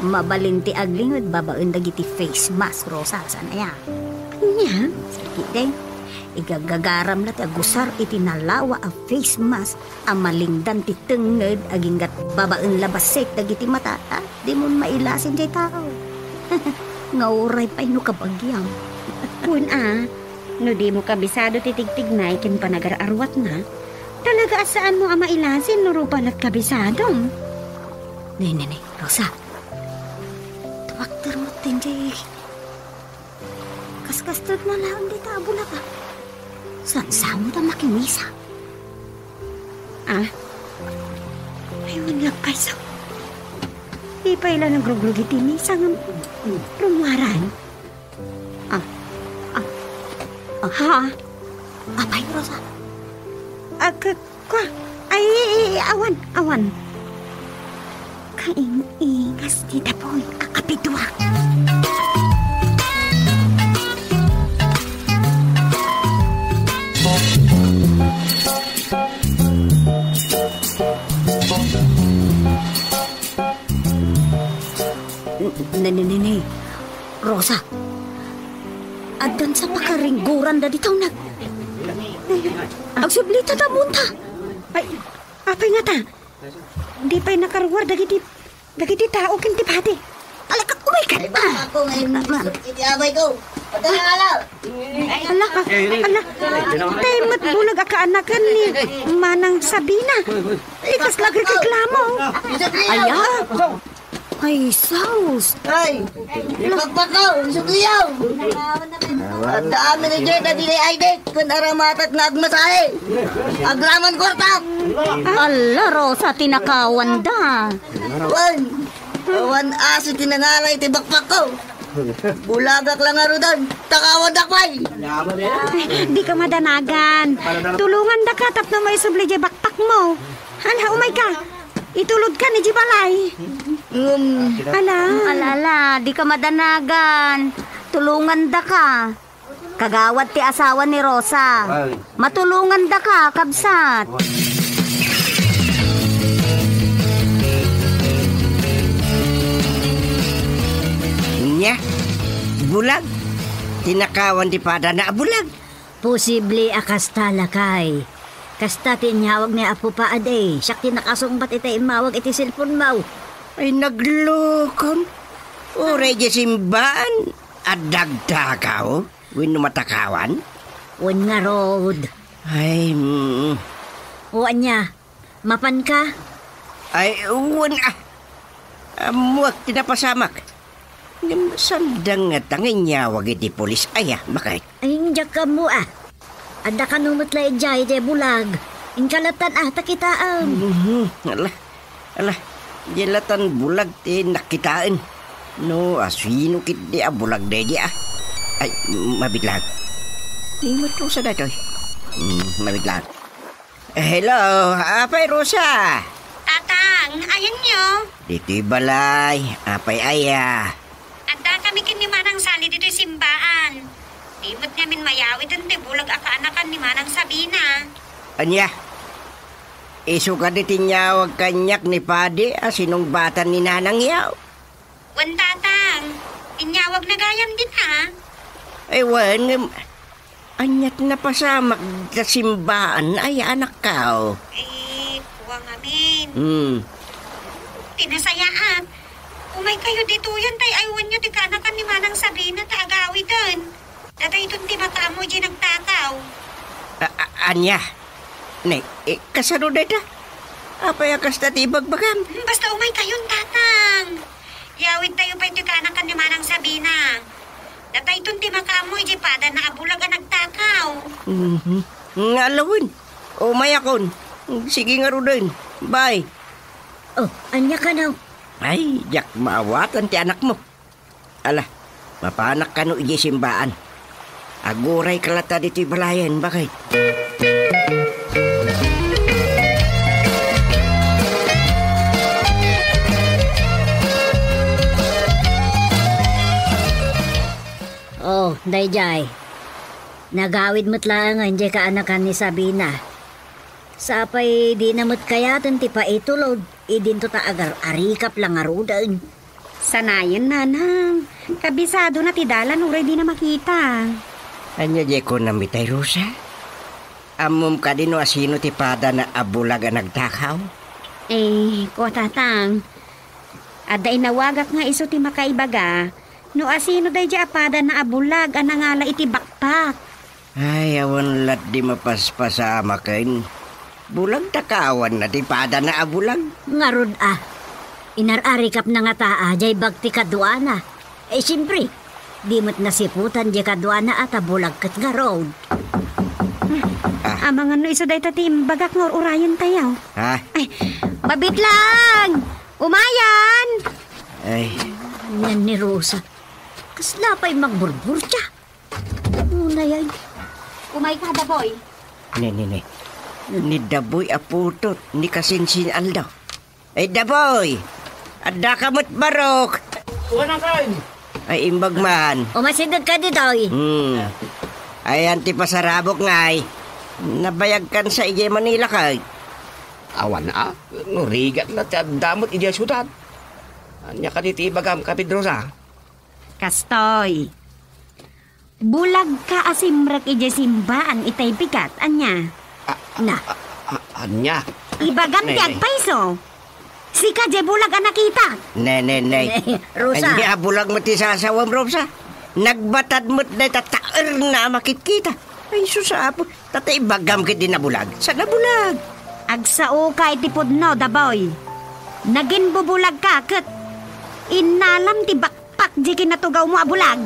Mabalin ti aglinged babaen dagiti face mask, Rosa, saan aya? Ania? Sakit, deng. Igagagaram la ti agusar iti nalawa a face mask a malingdan ti tengnged aginggat babaen la bassit dagiti mata, a, dimon mailasin jay tao. Nga uray pay no kabagiam. Wen a, no dimo kabisado ti tigtignay ken panagar-aruatna, talaga a saanmo a mailasin no rupa la't kabisadom. Ne, ne, ne, Rosa. Tumakder met ten jay. Kaskasdegna laeng dayta a bulag, a. Saan sa met a makimisa? A? Ay, wen la payso. Di pay la nagrugrug iti misa ngem rummuaran. A? A? A, ha? Apay, Rosa? Ag-, Kua, ay, awan, awan. Kaing-ingas ti dapuy a kapidua. N-, ne, ne, ne, ne. Rosa, addan sa pakaringguranda dita uneg. Agsublita ta munta. Ay, apay ngata? Di pay nakaruar dagiti, dagiti tao ken ti padi. Talaga, umay ka. Ay, baka ako ngayon, Ma-, ma-, iti abay ko. Pagkakala. Ala, ala. Tay met bulag a kaanakan ni Manang Sabina. Likas la agreklamo. Aya. Ay, sus! Ay! Ipagpakaw! Isugiyaw! Adda amin ni Jeda, di kay Aidek, kun aramatat nga agmasahe. Agraman kwarta! Ala, Rosa, tinakawan da. Wan! Awan asi ti nangala iti bakpak ko. Bulagak lang arudan. Takawan dakpay! Ay, di ka madanagan. Tulungan da ka tapno maisubli di bakpak mo. Ala, umay ka. Itulod ka ni di balay. Ngem, ala. Ala, ala, di ka madanagan. Tulungan da ka. Kagawad ti asawa ni Rosa. Ay. Matulungan da ka, kabsat. Nya, bulag. Tinakawan ti padana a bulag. Posible a kasta, lakay. Kasta ti inyawag ni Apo Paadi, siak ti nakasungbat iti immawag iti cellphone mo. Ay, naglukon. Uray di simbaan, adda agtakaw, wenno matakawan? Wen ngarud. Ay, mm. O ania, mapan ka? Ay, wen, a. Ammoak ti napasamak. Ngem saan da ngata nga inyawag iti pulis aya, baket? Ay, diak ammo, a. Adda kano met la idiay iti bulag. Inka latan, a, ta kitaem. Mhm, ala, ala, di latan bulag ti nakitaen. No, asino ketdi a bulag daydi, a? Ay, mabitlag. Ni met Rosa daytoy. Hmm, mabitlag. Eh, hello, apay Rosa? Tatang, ayanyo? Ditoy balay, apay aya? Adda kami ken ni Manang Sali ditoy simbaan. Di met ngamin mayawiden ti bulag a kaanakan ni Manang Sabina. Ania? Isu kadi ti inyawag kaniak ni Padi a sinungbatan ni Nanang yaw? Wen, Tatang. Inyawagna gayam dita. Ay, wen, ngem, aniat napasamak ta simbaan ay anakkaw? Eh, kua ngamin. Hmm. Ti nasayaat. Umay kayo ditoyen tay aywanyo ti kaanakan ni Manang Sabina ta agawiden. Datayton ti makaammo idiay nagtakaw. A-, a-, ania? Ne, eh, kasano dayta? Apay a kasta ti ibagbagam? Hmm, basta umay kayon, Tatang. Yawid tayo pay ti kaanakan ni Manang Sabina. Datayton ti makaammo idiay padana a bulag a nagtakaw. Mhm. Nga alawen. Umayakon. Sige ngaruden. Bye. Oh, ania kano? Ay, diak maawatan ti anakmo. Ala, mapanak kano idiay simbaan. Aguray ka latta ditoy balayen, baket. Oh, daydiay. Nagawid met laengen diay kaanakan ni Sabina. Sapay dina met kayaten ti paitulod, idinto ta agar-arikap la ngaruden. Sanayen, Nanang. Kabisadona ti dalan uray dina makita. Ania diay kunam itay, Rosa? Ammom kadi no asino ti padana a bulag a nagtakaw? Eh, kua, Tatang. Adda inawagak nga isu ti makaibaga no asino daydiay a padana a bulag a nangala iti bakpak. Ay, awan lat di mapaspasamaken. Bulag takawanna ti padana a bulag. Ngarud a, inar-arikapna ngata a diay bag ti kaduana. Eh, siempre, di met nasiputan diay kaduana a ta bulag ket ngarud. Ah. Amangan no isu dayta ti imbagak nga ur-urayen tayo. Ha? Ay, mabitlang! Umayan! Ay. Yan ni Rosa. Kasla pay magburburtia. Unay ay. Umay ka, Daboy. Ne, ne, ne. Ni Daboy a putot, ni kasinsin aldaw. Ay, Daboy! Adda ka met barok! Wen, Uncle! Ay, imbag man. Umasideg ka ditoy. Hmm. Ayan ti pasarabok ngay. Nabayag kan sa idiay Manila kay. Awan a, no rigat na ti adda met idiay siudad. Ania kadi ti ibagam, Kapid Rosa? Kastoy. Bulagka a simrek idiay simbaan itay bigat, ania? Ah, na. Ah, ah, ania? Ibagam ti agpayso. Sika diay bulag a nakita. Ne, ne, ne. Rosa. Ania bulag met ti sasawam, Rosa? Nagbatad met dayta taerna a makitkita. Ay, sus, Apo. Tatay, ibagam ket di nabulag. Sa nabulag? Agsaoka iti pudno, Daboy. Naginbubulagka ket innalam ti bakpak di kinatugawmo a bulag.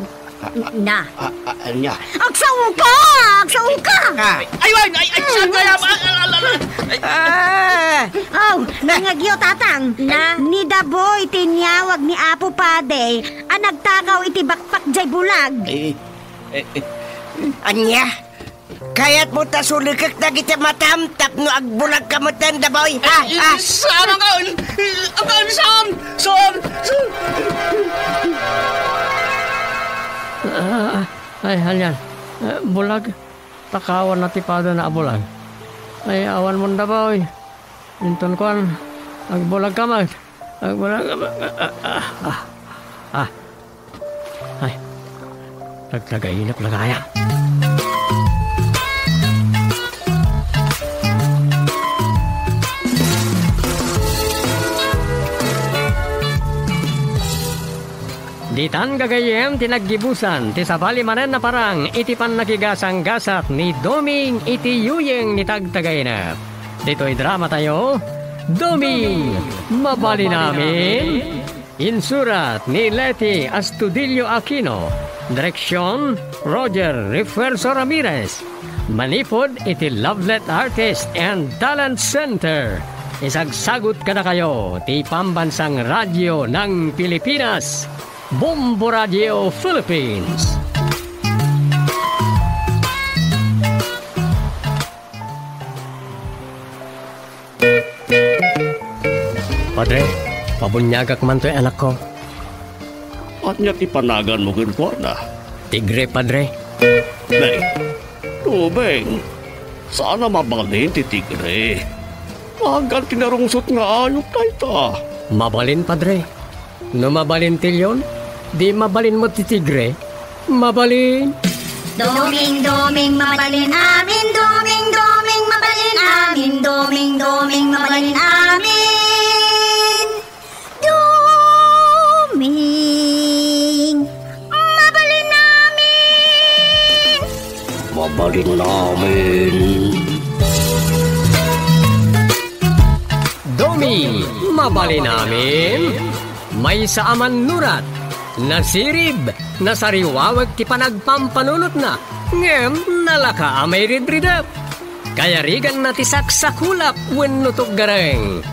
Na. Ah, ah, ania? Agsaoka! Agsaoka! Ah. Ay, ay, ay, ay, saan kaya ba? Ay, ay, ay, ay, ay. Ah! Oh, nangagyo, Tatang. Na. Ni Daboy ti inyawag ni Apo Padi a nagtakaw iti bakpak jay bulag. Eh, eh, eh. Ania? Kayatmo ta sulekek dagiti matam tapno agbulag ka metten, Daboy, ha? Eh, eh, ah! Saan, Uncle? Uncle, saan? Saan? Saan? Ah, ay, anian? Eh, bulag. Takawanna ti padana a bulag. Ay, awan mon, Daboy. Inton kuan, agbulag ka met. Agbulag ka met. Ah, ah, ah. Ah. Ay, nagtagainep la gayam. Ditan gagayyem ti naggibusan ti sabali manen a parang iti pannakigasanggasat ni Doming iti yuyeng ni Tagtagainep. Ditoy dramatayo, Doming, Mabalin Amin. Insurat ni Leti Astudillo Aquino. Direksyon, Roger Refuerzo Ramirez. Manipud iti Lovelet Artist and Talent Center. Isagsagut kadakayo ti Pambansang Radyo ng Pilipinas. Bombo Radio Philippines. Padre, pabuniagak man toy anakko. Ania ti panaganmo kenkuana? Tigre, Padre. Nay, Doming, saan a mabalin ti tigre. Magan ti narungsot nga ayup dayta. Mabalin, Padre. No mabalin ti leon, di mabalin met ti tigre. Mabalin. Doming, Doming, mabalin amin. Doming, Doming, mabalin amin. Doming, Doming, mabalin amin. Doming, mabalin amin. Mabalin amin. Doming, mabalin amin. Maysa a mannurat, nasirib, nasariwaweg ti panagpampanunotna, ngem nalaka a mairidridep. Kayariganna ti saksakulap wenno tuggareng.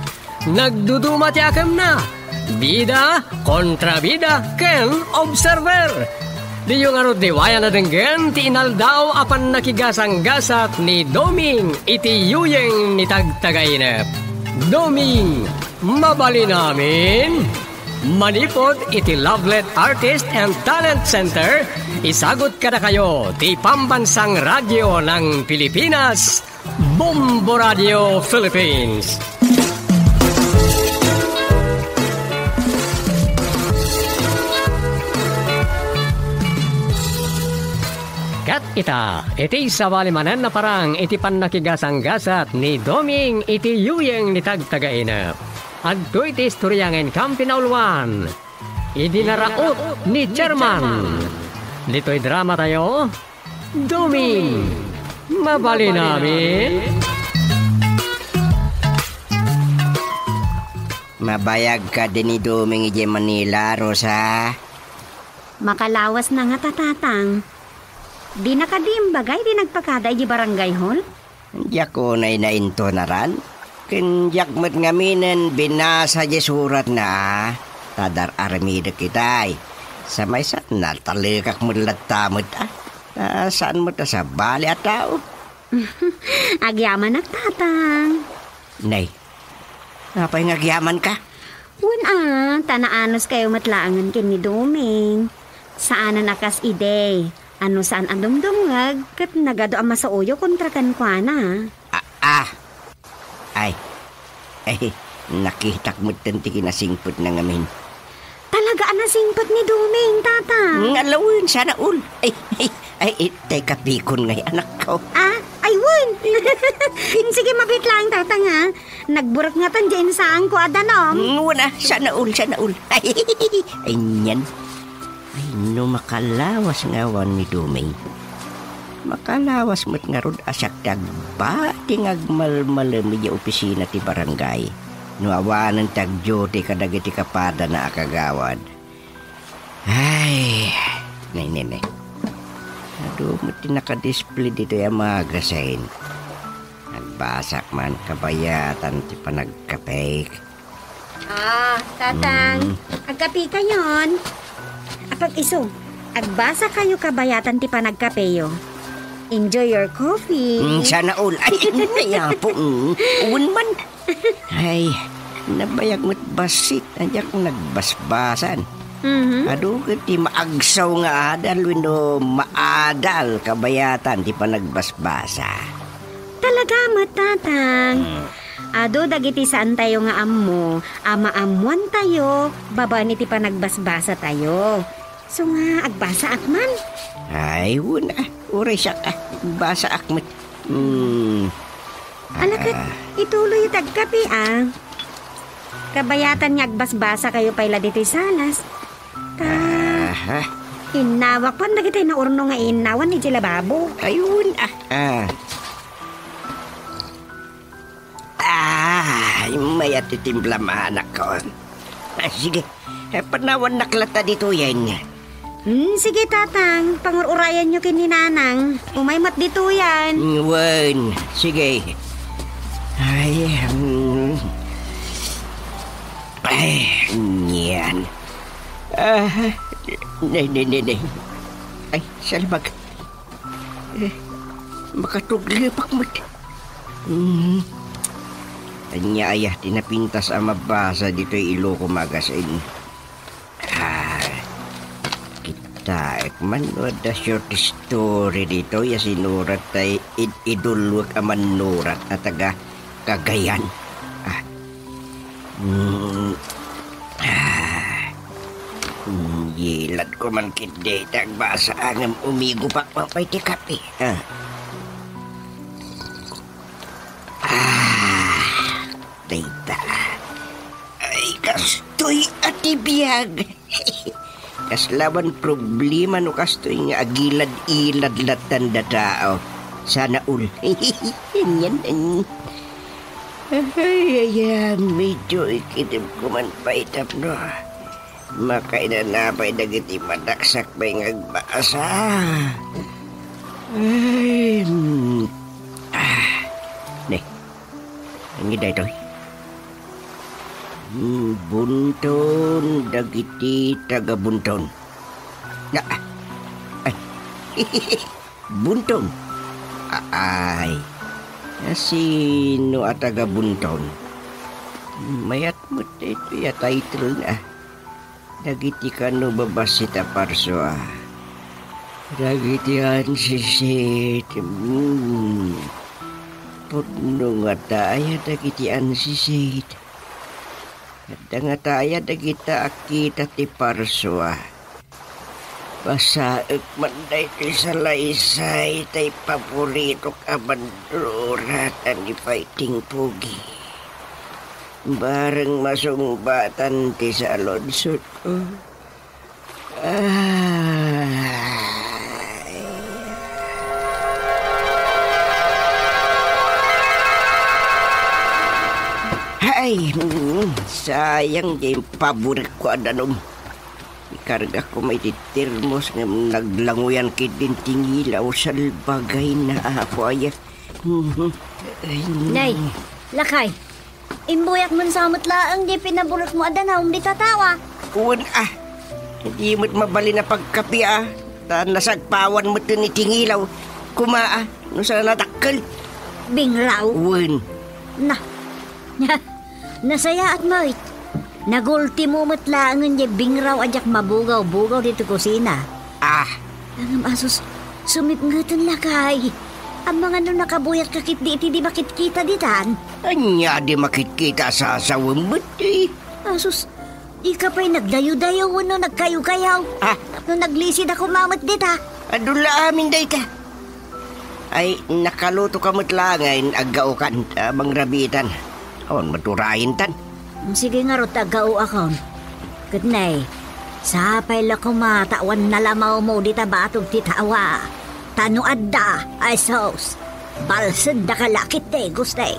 Nagduduma ti akemna. Bida, kontrabida, ken observer. Diyo ngarud liwayan a denggen ti inaldaw a pannakigasanggasat ni Doming iti yuyeng ni Tagtagainep. Doming, mabalin amin. Manipud iti Lovelet Artist and Talent Center, isagut kadakayo ti Pambansang Radyo ng Pilipinas, Bombo Radio Philippines. Ket ita, iti sabali manen a parang iti pannakigasanggasat ni Doming iti yuyeng ni Tagtagainep. Adtoy ti istorya nga inkam pinauluan. Idi naraut ni Chairman. Ditoy drama tayo, Doming, mabalin amin. Mabayag kadi ni Doming idiay Manila, Rosa? Makalawas na nga ta, Tatang. Dina kadi imbagay ti nagpakada idiay barangay hall? Diak unay naintunaran. Ken diak met ngaminen binasa diay suratna, a. Ta dar-armidek itay. Sa maysa, natalekak met latta met, a. Ta saan met a sabali a tao. Agyamanak, Tatang. Nay, apay nga agyamanka? Wen a, ta naanuskayo met laengen ken ni Doming. Saanen a kas idi a no saan a dumdumngeg ket nagadu a masaoyo kontra kenkuana. Ah, ah. Ay. Ay, nakitak metten ti kinasingpetna ngamin. Talaga a nasingpet ni Doming, Tatang? Nga lawen, sana all. Ay, ay, ay, itay kapikon ngay anakko. Ah, ay, wen. Sige, mabiit laeng, Tatang, ha? Nagburek ngatan diay insaanko a danum. Mm, wen a, sana all, sana all. Ay, nian. Ay, no makalawas nga awan ni Doming. Makalawas met ngarud a siak ti agbati nga agmalmalem idiay opisina ti barangay. No awanen ti agduty kadagiti kapadana a kagawad. Ay, nay, nay, nay. Adu met ti nakadisplay ditoy a magazine. Agbasak man kabayatan ti panagkapek. Ah, Tatang, Mm. agkapekayon. Apag-isu, agbasakayo kabayatan ti panagkapeyo. Enjoy your coffee. Mm, sana all. Ay, ay, apo. Mm. Wen man. Ay, nabayag met bassit a diak nagbasbasan. Mhm. Adu ket ti maagsaw nga adal wenno maadal kabayatan ti panagbasbasa. Talaga met, Tatang. Mm. Adu dagiti saantayo nga ammo a maammoantayo babaen iti panagbasbasatayo. Isu nga, agbasaak man. Ay, wen a. Uray siak a. Agbasaak met. Hmm. Ala ket, Ah. ituloy ti agkape, a. Kabayatan nga agbasbasakayo pay la ditoy salas. Ta, Aha. innawak pay dagiti naurno nga innawan idiay lababo. Ay, wen a. Ah. Ah, immay a ti timplam, anakkon. Ah, sige, eh, panawannak latta ditoyen. Hmm, sige, Tatang. Pangur-urayanyo ken ni Nanang. Umay met ditoyen. Mm, wen, sige. Ay, hmm. Ay, nian. Ah, Nay, nay, nay, nay. Ay, salbag. Eh, makatuglepak met. Hmm. Ania aya ti napintas a mabasa ditoy Iloko Magazine? Ah, kitaek man no adda short story ditoy a sinurat tay id-idulwek a mannurat a taga Cagayan. Ah. Mm. Ah. Mm, yilad ko man ketdi ta agbasa ngem umigupak man pay ti kape. Ah. Ah. Dayta. Ay, kastoy a ti biag. Kasla man problema no kastoy nga agilad-ilad lattan da tao. Sana all. Yan, yan. Ay, ay, ay, medyo ikidem ko man pay tapno makainana pay dagiti madaksak pay nga agbasa. Ay, mm. Ah, ne. Ania daytoy? Hmm, Bunton dagiti taga Bunton. Na, ay. Bunton. A-, ay. Sino a taga Bunton? Mayat met daytoy a title na. Dagiti kano babassit a parsua. Dagiti ansisit. Mm. Pudno ngata aya dagiti ansisit. Adda ngata aya dagita a kita ti parsua. Basaek man daytoy salaysay tay paboritok a mannurat a ni Fighting Pogi. Bareng masungbatan ti saludsodko. Ay. Ay, mm, sayang ti paborikko a danum. Ikargak ko may ti termos ngem naglanguyan ketdin ti ngilaw, salbagay na, Apo, aya. Mhm. Ay, Nay, lakay, imbuyakmon sa met laeng di pinaborikmo a danum dita tawa. Wen a, di met mabalin a pagkape a, ta nasagpawan met iti ngilaw. Kuma a, no saan a nadakkel. Bingraw? Wen. Na, nasayaat met. Nagultimo met laengen diay bingraw a diak mabugaw-bugaw ditoy kusina. Ah. Ngem asus, sumipngeten lakay. Amangan no nakabuyatka ketdi iti di makitkita ditan. Ania di makitkita a sasawem met, eh? Asus, dika pay nagdayo-dayo wenno nagkayo-kayaw? Ah. No naglisidako met dita. Adu la amin dayta. Ay, nakalutoka met laengen, aggaokan, ta mangrabiitan. Awan met urayentan. Sige ngarud, aggaoakon. Ket ne, sapay la koma ta awan nalamawmo dita batog ti tawa. Ta no adda, ay sus, balsendaka la ketdi, Guste.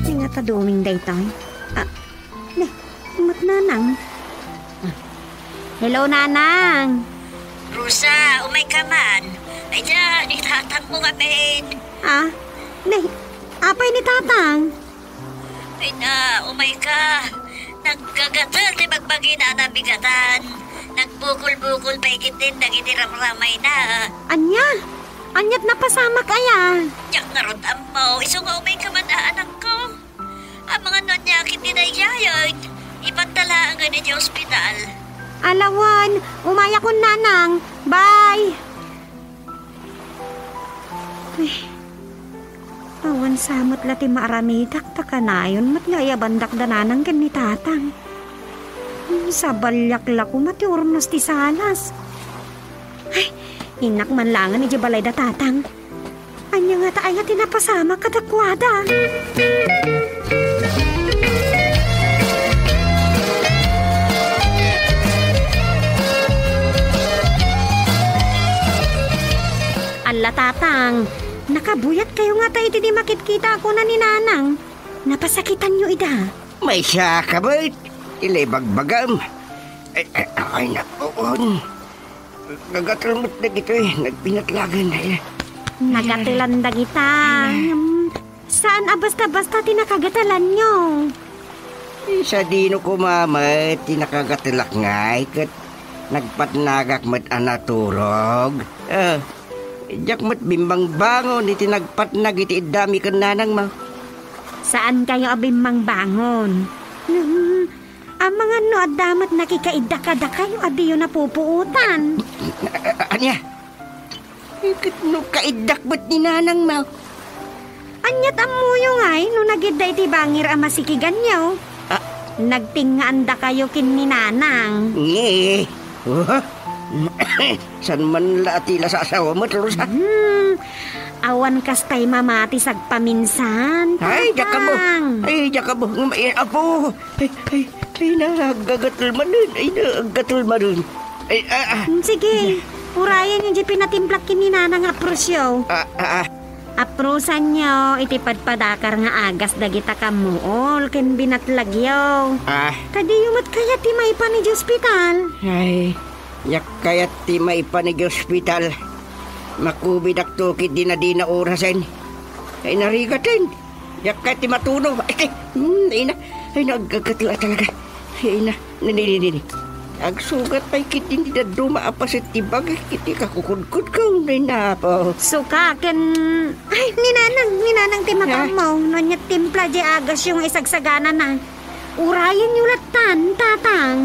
Nga ta duming daytoy. Ah, ne, met nanang. Hello, nanang. Rosa, umayka man. Ay, diay, ni tatangmo ngamin. Ah, ne, apay ni tatang? Ay na, umayka. Naggagatel ti bagbagina a nabigatan. Nagbukol-bukol pay ketdin dagiti ramramayna. Ania? Aniat napasamak aya? Diak ngarud ammo, isu nga umayka man a anakko. Amangan no ania ketdi daydiay, ipanta laengen iti ospital. Ala wen, umayakon nanang. Bye! Ay, awan sa met la ti maaramidak, ta kanayon met nga ayabandak da nanang ken ni tatang. Hmm, sabaliak la koma ti urnos ti salas. Ay, innak man laengen idiay balay da tatang. Ania ngata aya ti napasamak kadakuada? Alla, tatang, nakabuyatkayo ngata iti di makitkita a kuna ni nanang. Napasakitanyo ida. Maysa ka met, ila ibagbagam. Ay, ay, ay, napuon. Nagatel met dagitoy, nagbinatlagan. Ay, nagatelan dagita. Ay, na. Hmm, saan a basta-basta ti nakagatelanyo? Eh, sadino koma met ti nakagatelak ngay, ket nagpatnagak met a naturog. Ah, diak met bimbangbangon iti nagpatnag iti iddami ken nanangmo. Saankayo a bimbangbangon? Hmm, amangan no adda met nakikaidda kadakayo a diyo napupuotan. A-, a-, ania? Ket no kaiddak met ni nanangmo? Ania't ammoyo ngay no nagidda iti bangir a masikiganyo? Ah. Nagtingngaandakayo ken ni nanang. Nge. Oh. Saan man la ti lasasawam met, Rosa? Hmm. Awan kasta a mamati sagpaminsan, Tatang. Ay, diak ammo. Ay, diak ammo. Ngem, eh, apo. Ay, ay, ay, na, aggagatol manen. Ay, na, aggagatol manen. Ay, ah, ah. Hmm, sige. Urayenyo diay pinatimplak ken ni nanang a aprosyo. Ah, ah, ah. Aprosanyo iti padpadakar nga agas dagita kammuol ken binatlagyo. Ah. Ta diyo met kayat ti maipan idiay ospital. Ay, diak kayat ti maipan idiay ospital. Makubidak to ket dinadina orasen. Ay, narigaten. Diak kayat ti matuno. Ay, ay, hmm, ay na. Ay, nagkakatla talaga. Ay na. Nini, nini, nini. Agsugat pay ketdin ti dadduma a paset ti bagik iti kakukudkudko. Ay, napo. Suka ken, ay, ni nanang, ni nanang ti mapaammo. Ah? No ania timpla diay agasyo nga isagsaganana. Urayenyo lattan, Tatang.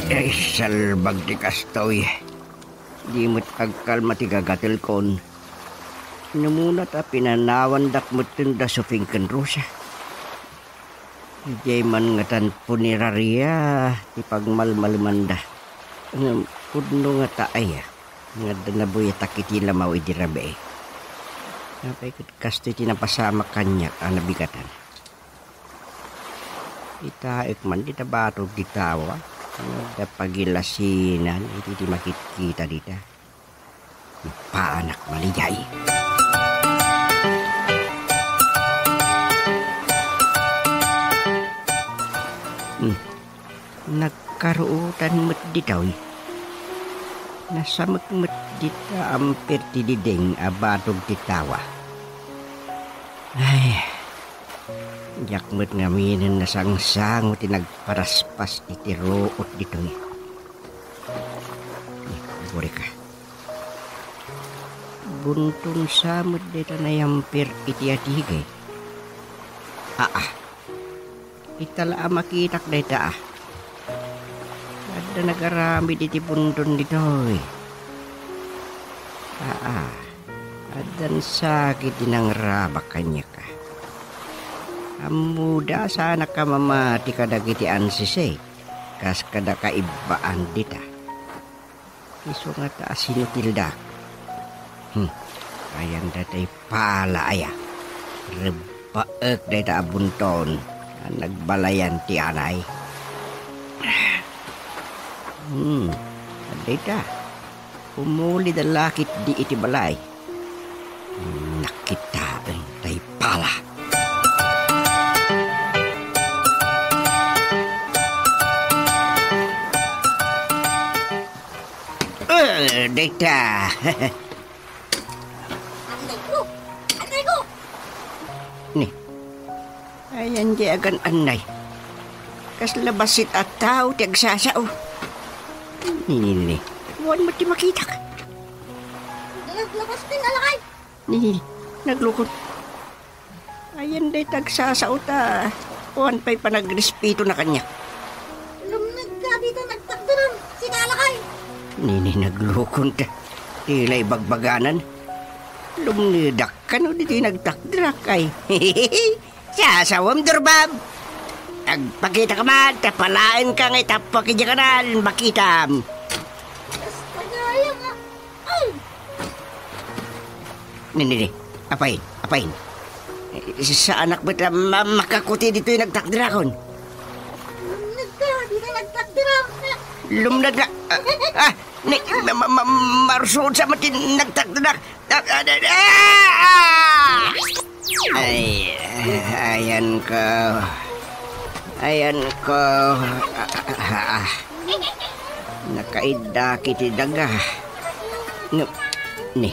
Ay, salbag ti kastoy. Di met agkalma ti gagatelkon. Namuna ta pinanawandak metten da Sofing ken Rosa. Idiay man ngatan puneraria ti pagmalmalemanda. Ngem pudno ngata aya nga adda nabuyatak iti lamaw idi rabii. Apay ket kastoy ti napasamak kaniak a nabigatan. Itaek man dita batog ti tawa nga adda pagilasinan iti di makitkita dita. Paanak maliday. Hmm. Nagkaruotan met ditoy. Nasamek met dita ampir ti diding a batog ti tawa. Ay, diak met ngaminen nasangsango ti nagparaspas iti ruot ditoy. Ni, buri ka. Bunton sa met dayta nayampir iti atigay. Aa. Ita la a makitak dayta, a. Adda nagaramid iti bunton ditoy. Aa. Addan sakit ti nangrabak kaniak, a. Ammoda, saanak a mamati kadagiti ansisik, kas kada kaibbaan dita. Isu ngata a sinutildak. Hmm, ayan daytay pala aya. Rebbaek dayta a bunton a nagbalayan ti anay. Hmm, dayta. Umulida la ketdi iti balay. Nakitaen tay pala. Eh, dayta. Anday ko! Anday ko! Ni, ayan di agan-anday. Kasla bassit a tao ti agsasao. Ni, ni, ni. Awan met ti makitak. Naglapas ti nalakay. Ni, naglukon. Ayan dayta agsasao ta awan pay panagrespeto na kaniak. Lumned ka dita nagtakderam, sinalakay. Ni, ni, naglukon ta. Tila ibagbaganan. Lumnedak kano ditoy nagtakderak ay. Sasawem, Durbab. Agpakita ka man, ta palaen ka nga itappuak idiay kanal, makitam. Basta gayam, a. Ay! Ni, ni, ni. Apain, apain. Eh, saanak met la ma-, makakuti ditoy nagtakderakon. Lumned ka, dita nagtakderak. Lumned nga. Ah, ah, ni, ma-, ma-, ma-, marsuod sa met ti nagtakderak. Ah, ah, ah, ah! Ay, ayan ka. Ayanko, ah, ah, ah, ah. Nakaiddaak iti daga. Ngem, ni,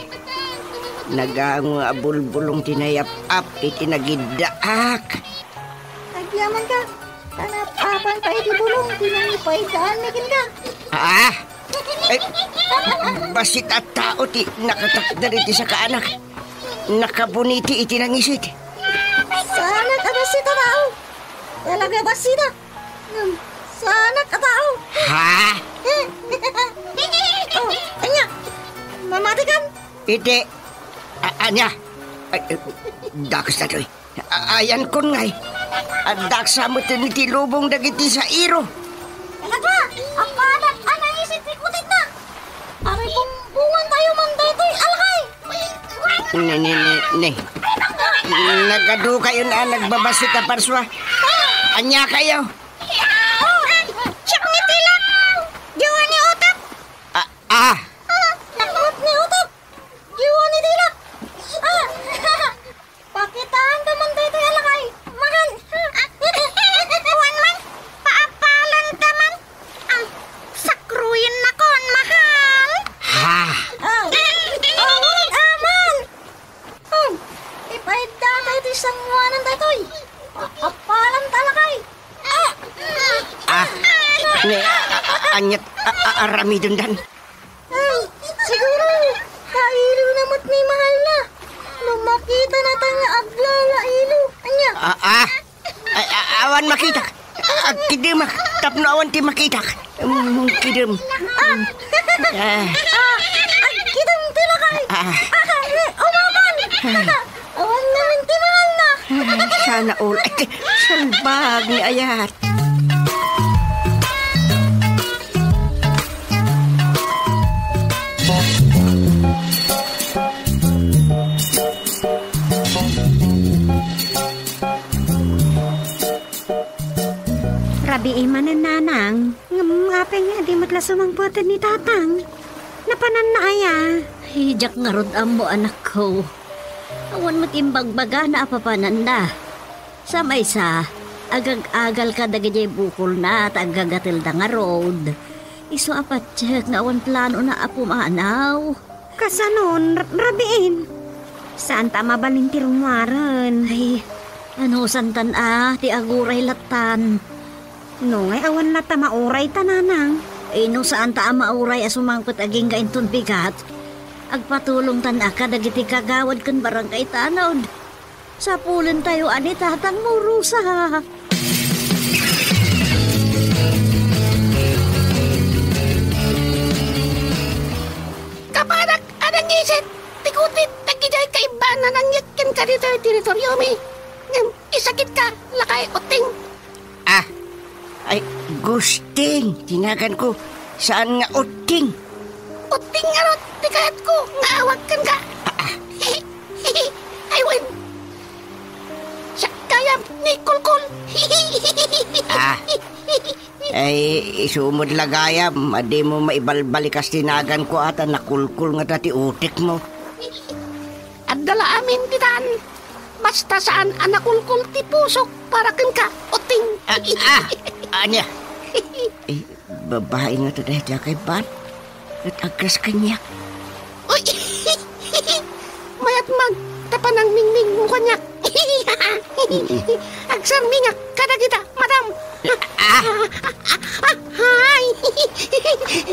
nagango a bulbulong ti nayap-ap iti nagiddaak. Agyamanka, ta nayap-apan pay iti bulong ti nangipaiddaanmi kenka. Ah! Ay, bassit a tao ti nakatakder iti sakaanak. Nakabuniti iti nangisit. Saanak a bassit a tao. Talaga bassit a. Hmm, saanak a tao. Ha? Oh, ania? Mamatikan? Iti, a-, ania? Ay, eh, dakes daytoy. A-, ayanko ngay. Addaak sa met iti lubong dagiti sairo. Talaga, apanak a nangisit ti kutikna. Ari, bumbungan tayo man daytoy, alakay. Ne, ne, ne, ne. Nagadukayon a nagbabassit a parsua. Ania kayo? Oh, siak ni Tilak. Jowa ni Utok. Ah, ah. Ah, siak ni Utok. Jowa ni Tilak. Ah. Pakitaanta man daytoy a lakay, mahal. Awan man, paapalanta man. Am, sakruyennakon, mahal. Ha? Ah, awan, aman. Hmm, ipaidda tayo ti sangoanan daytoy. Paapalanta a lakay. Ah! Ah, ne, a-, a-, aniat, a-, a-, aramidendan? Ay, siguro, kailona met ni mahalna. No makitanata nga aglalailo. Ania? Ah, ah. Ay, a-, awan makitak. Agkidemak tapno awan ti makitak. Mm, kidem. Ah, ah, agkidem ti lakay. Ah. Ah, umapan. Awan ngamin ti mahalna. Ay, sana all. Ay, salbag ni ayat. Rabii manen, nanang. Ngem apay nga di met la sumangpeten ni tatang? Napananna aya? Ay, diak ngarud ammo, anakko. Awan met imbagbagana a papananna. Sa maysa, agag-agalka dagidiay bukolna ta agagatelda ngarud. Isu a patiek nga awan planona a pumanaw. Kasanon, r-, rabiin? Saanta a mabalin ti rummuaren. Ay, anusantan a, ti aguray lattan. No, ngay awan latta mauray ta, nanang. Ay, no, saanta a mauray a sumangpet agingga inton bigat, agpatulongtan a kadagiti kagawad ken barangay tanod. Sapulentayo a ni Tatang Murusa. Kapanak a nangisit ti kutit dagidiay kaibbaan a nangyeg kenka ditoy teritoriomi. Ngem isakitka, lakay Utting. Ah, ay, Gusting ti naganko, saan nga Utting. Utting ngarud ti kayatko nga awag kenka. Ah, ah. Ay, wen. Siak gayam ni Kulkul. Ah. Ay, isu met la gayam a dimo maibalbalikas ti naganko a ta nakulkul ngata ti utikmo. Adda la amin ditan. Basta saan a nakulkol ti pusok para kenka, Utting. Ah, ah, ania? Eh, babai ngata dayta a kaibbaan. Ket agkas kaniak. Uy! Mayat man, ta panangmingmingmo kaniak. Agsarmingak kadagita, madam. Ah! Ay!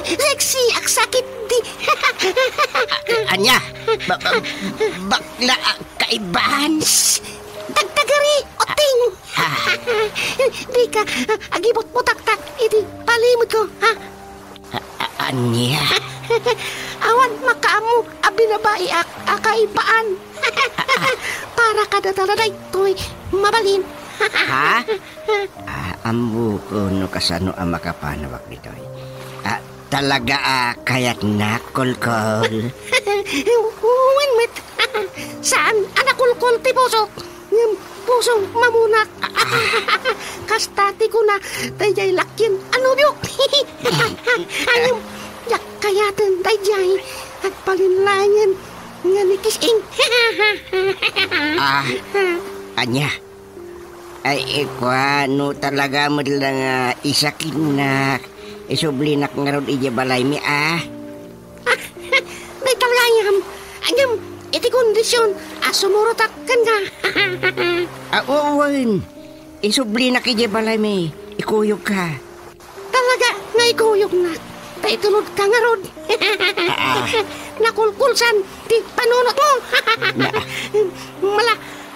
Sexy, agsakit di. Ania? Ba-, ba-, bakla a kaiban? Shh! Tagtagari, Utting! Ah. Dika agibutbutaktak iti palimudko, ha? A-, a-, ania? Awan makaammo a binabaiak a kaibaan. Para kadata daytoy mabalin. Ha? Ah, ammok no kasano a makapanawak ditoy. Ah, talaga a kayatnak, Kulkol. Wen met. Saan a nakulkol ti puso. Ngem puso mamunak. Kasta ti kuna daydiay lakien a nobio. Ngem diak kayaten daydiay. Agbalin laengen nga ni Kising. Ah, ania? Ay, ikua, no talaga met la nga isakitnak, isublinak ngarud idiay balaymi, a? Dayta gayam, ngem iti kondision a sumurotak kenka. A, wen, isublinak idiay balaymi, ikuyogka. Talaga nga ikuyognak, ta itulodka ngarud. Ah. Nakulkolsan ti panunotmo. Na. Mala,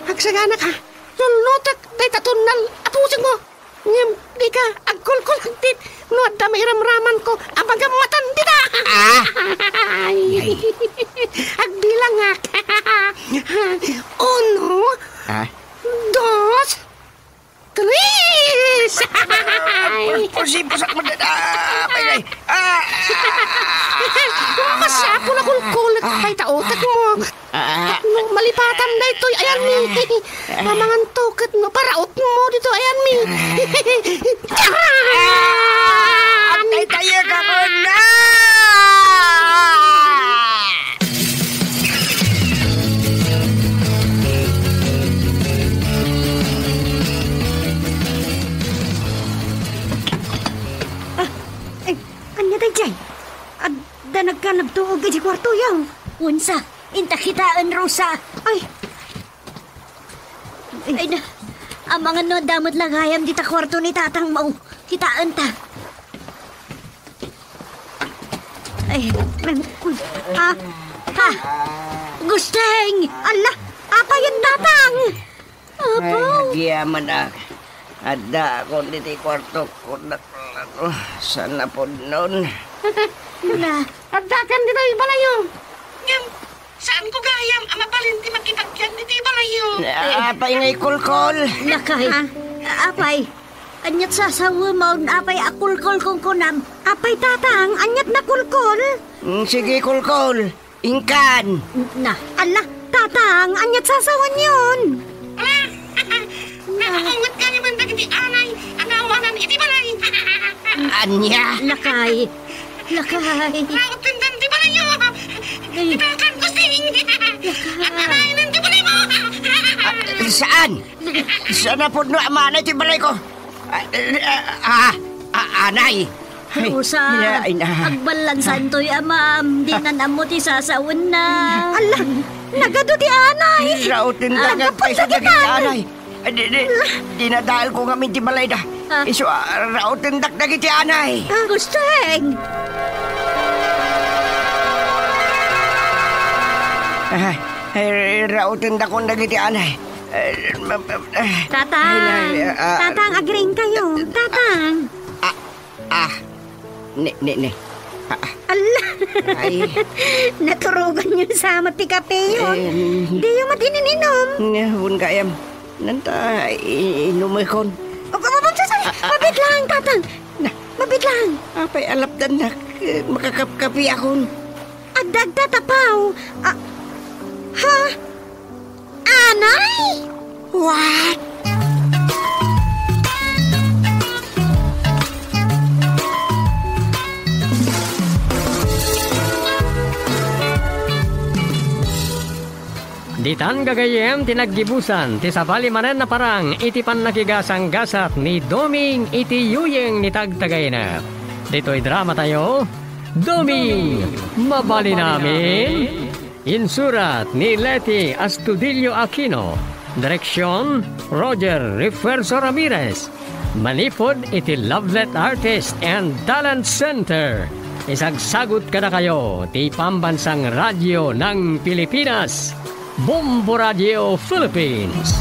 agsagana ka. Sulnotek dayta tunnal a pusigmo. Ngem dika agkulkol agtit no adda mairamramanko a magammatan dita. Ah! Ay. Ay. Agbilangak. Uno, Ah? dos, tres. Ay. Pulsi, pusak mo dada. Ay, ay. Ah! Masapul a kulkol. Ay, ta utek mo. Ah. No malipatan daytoy, ayanmi. Ah. Mamangan to ket no paraot mo dito, ayanmi. Ah. Agtaytayek ako na! Ah, ay, ania daydiay? Adda nagka nagtuog iti kuartoyo. Unsa? Inta kitaen, Rosa. Ay. Ay na, amangan no adda met la gayam dita kuarto ni tatangmo. Kitaenta. Ay, men, ha? Ha? Gusteng! Alla, apay a tatang? Apo? Ay, agyamanak. Addaakon ditoy kuarto, kunak, saan a pudnon. Ala, addakan ditoy balayyo. Ngem, saanko gayam a mabalin ti makipagyag ditoy balayyo. Apay nga ikulkol? Lakay. Ha? Apay, aniat sasawem, apay a kulkol kunkunam? Apay, tatang, aniat nakulkol? Mm, sige, kulkol. Inkan. Na. Ala, tatang, aniat sasawenyon? Ala, nakaunget gayam dagiti anay a naawanan iti balay. Ania? Lakay. Lakay. Rauten ti balayyo. Ay. Itakan ko sing. Lakay. At anaynan ti balaymo. Ah, saan? Saan a pudno a maanay ti balayko? Ah, ah, ah, ah, anay. Ay, Rosa, ay, na. Agballansantoy, amam. Dinan ammo ti sasawenna. Ala, nagadu ti anay. Rauten dagat pay sa dagiti anay. Ay, di, di, dinadael ko ngamin ti balayda. Ah. Isu, ah, rauten dak dagiti anay. Ah, Gusteng. Ah, ay, rauten dakon dagiti anay. Eh, ma-, ma-, eh, Tatang! Ay, ah, Tatang, agriing kayo. Tatang! Ah, ah. Ne, ne, ne. Ah, ah. Ala! Ay. Naturogan niyo sa amat ti kape yun. Em. Di yung matinininum. Nga, hun ka, em. Nanta, i-, inumekon. Oh, oh, oh, sorry. Ah, ah, Mabit ah. lang, Tatang. Na. Mabit lang. Apay, alapdan nak. Eh, makakapkapi akon. Adda, adda, tapaw. Ah, ha? Anay? What? Ditan gagayyem ti naggibusan ti sabali manen a parang iti pannakigasanggasat ni Doming iti yuyeng ni Tagtagainep. Ditoy dramatayo, Doming, mabalin amin. Insurat ni Leti Astudillo Aquino. Direksyon, Roger Refuerzo Ramirez. Manipud iti Lovelet Artist and Talent Center. Isagsagut kadakayo ti Pambansang Radyo ng Pilipinas, Bombo Radio Philippines.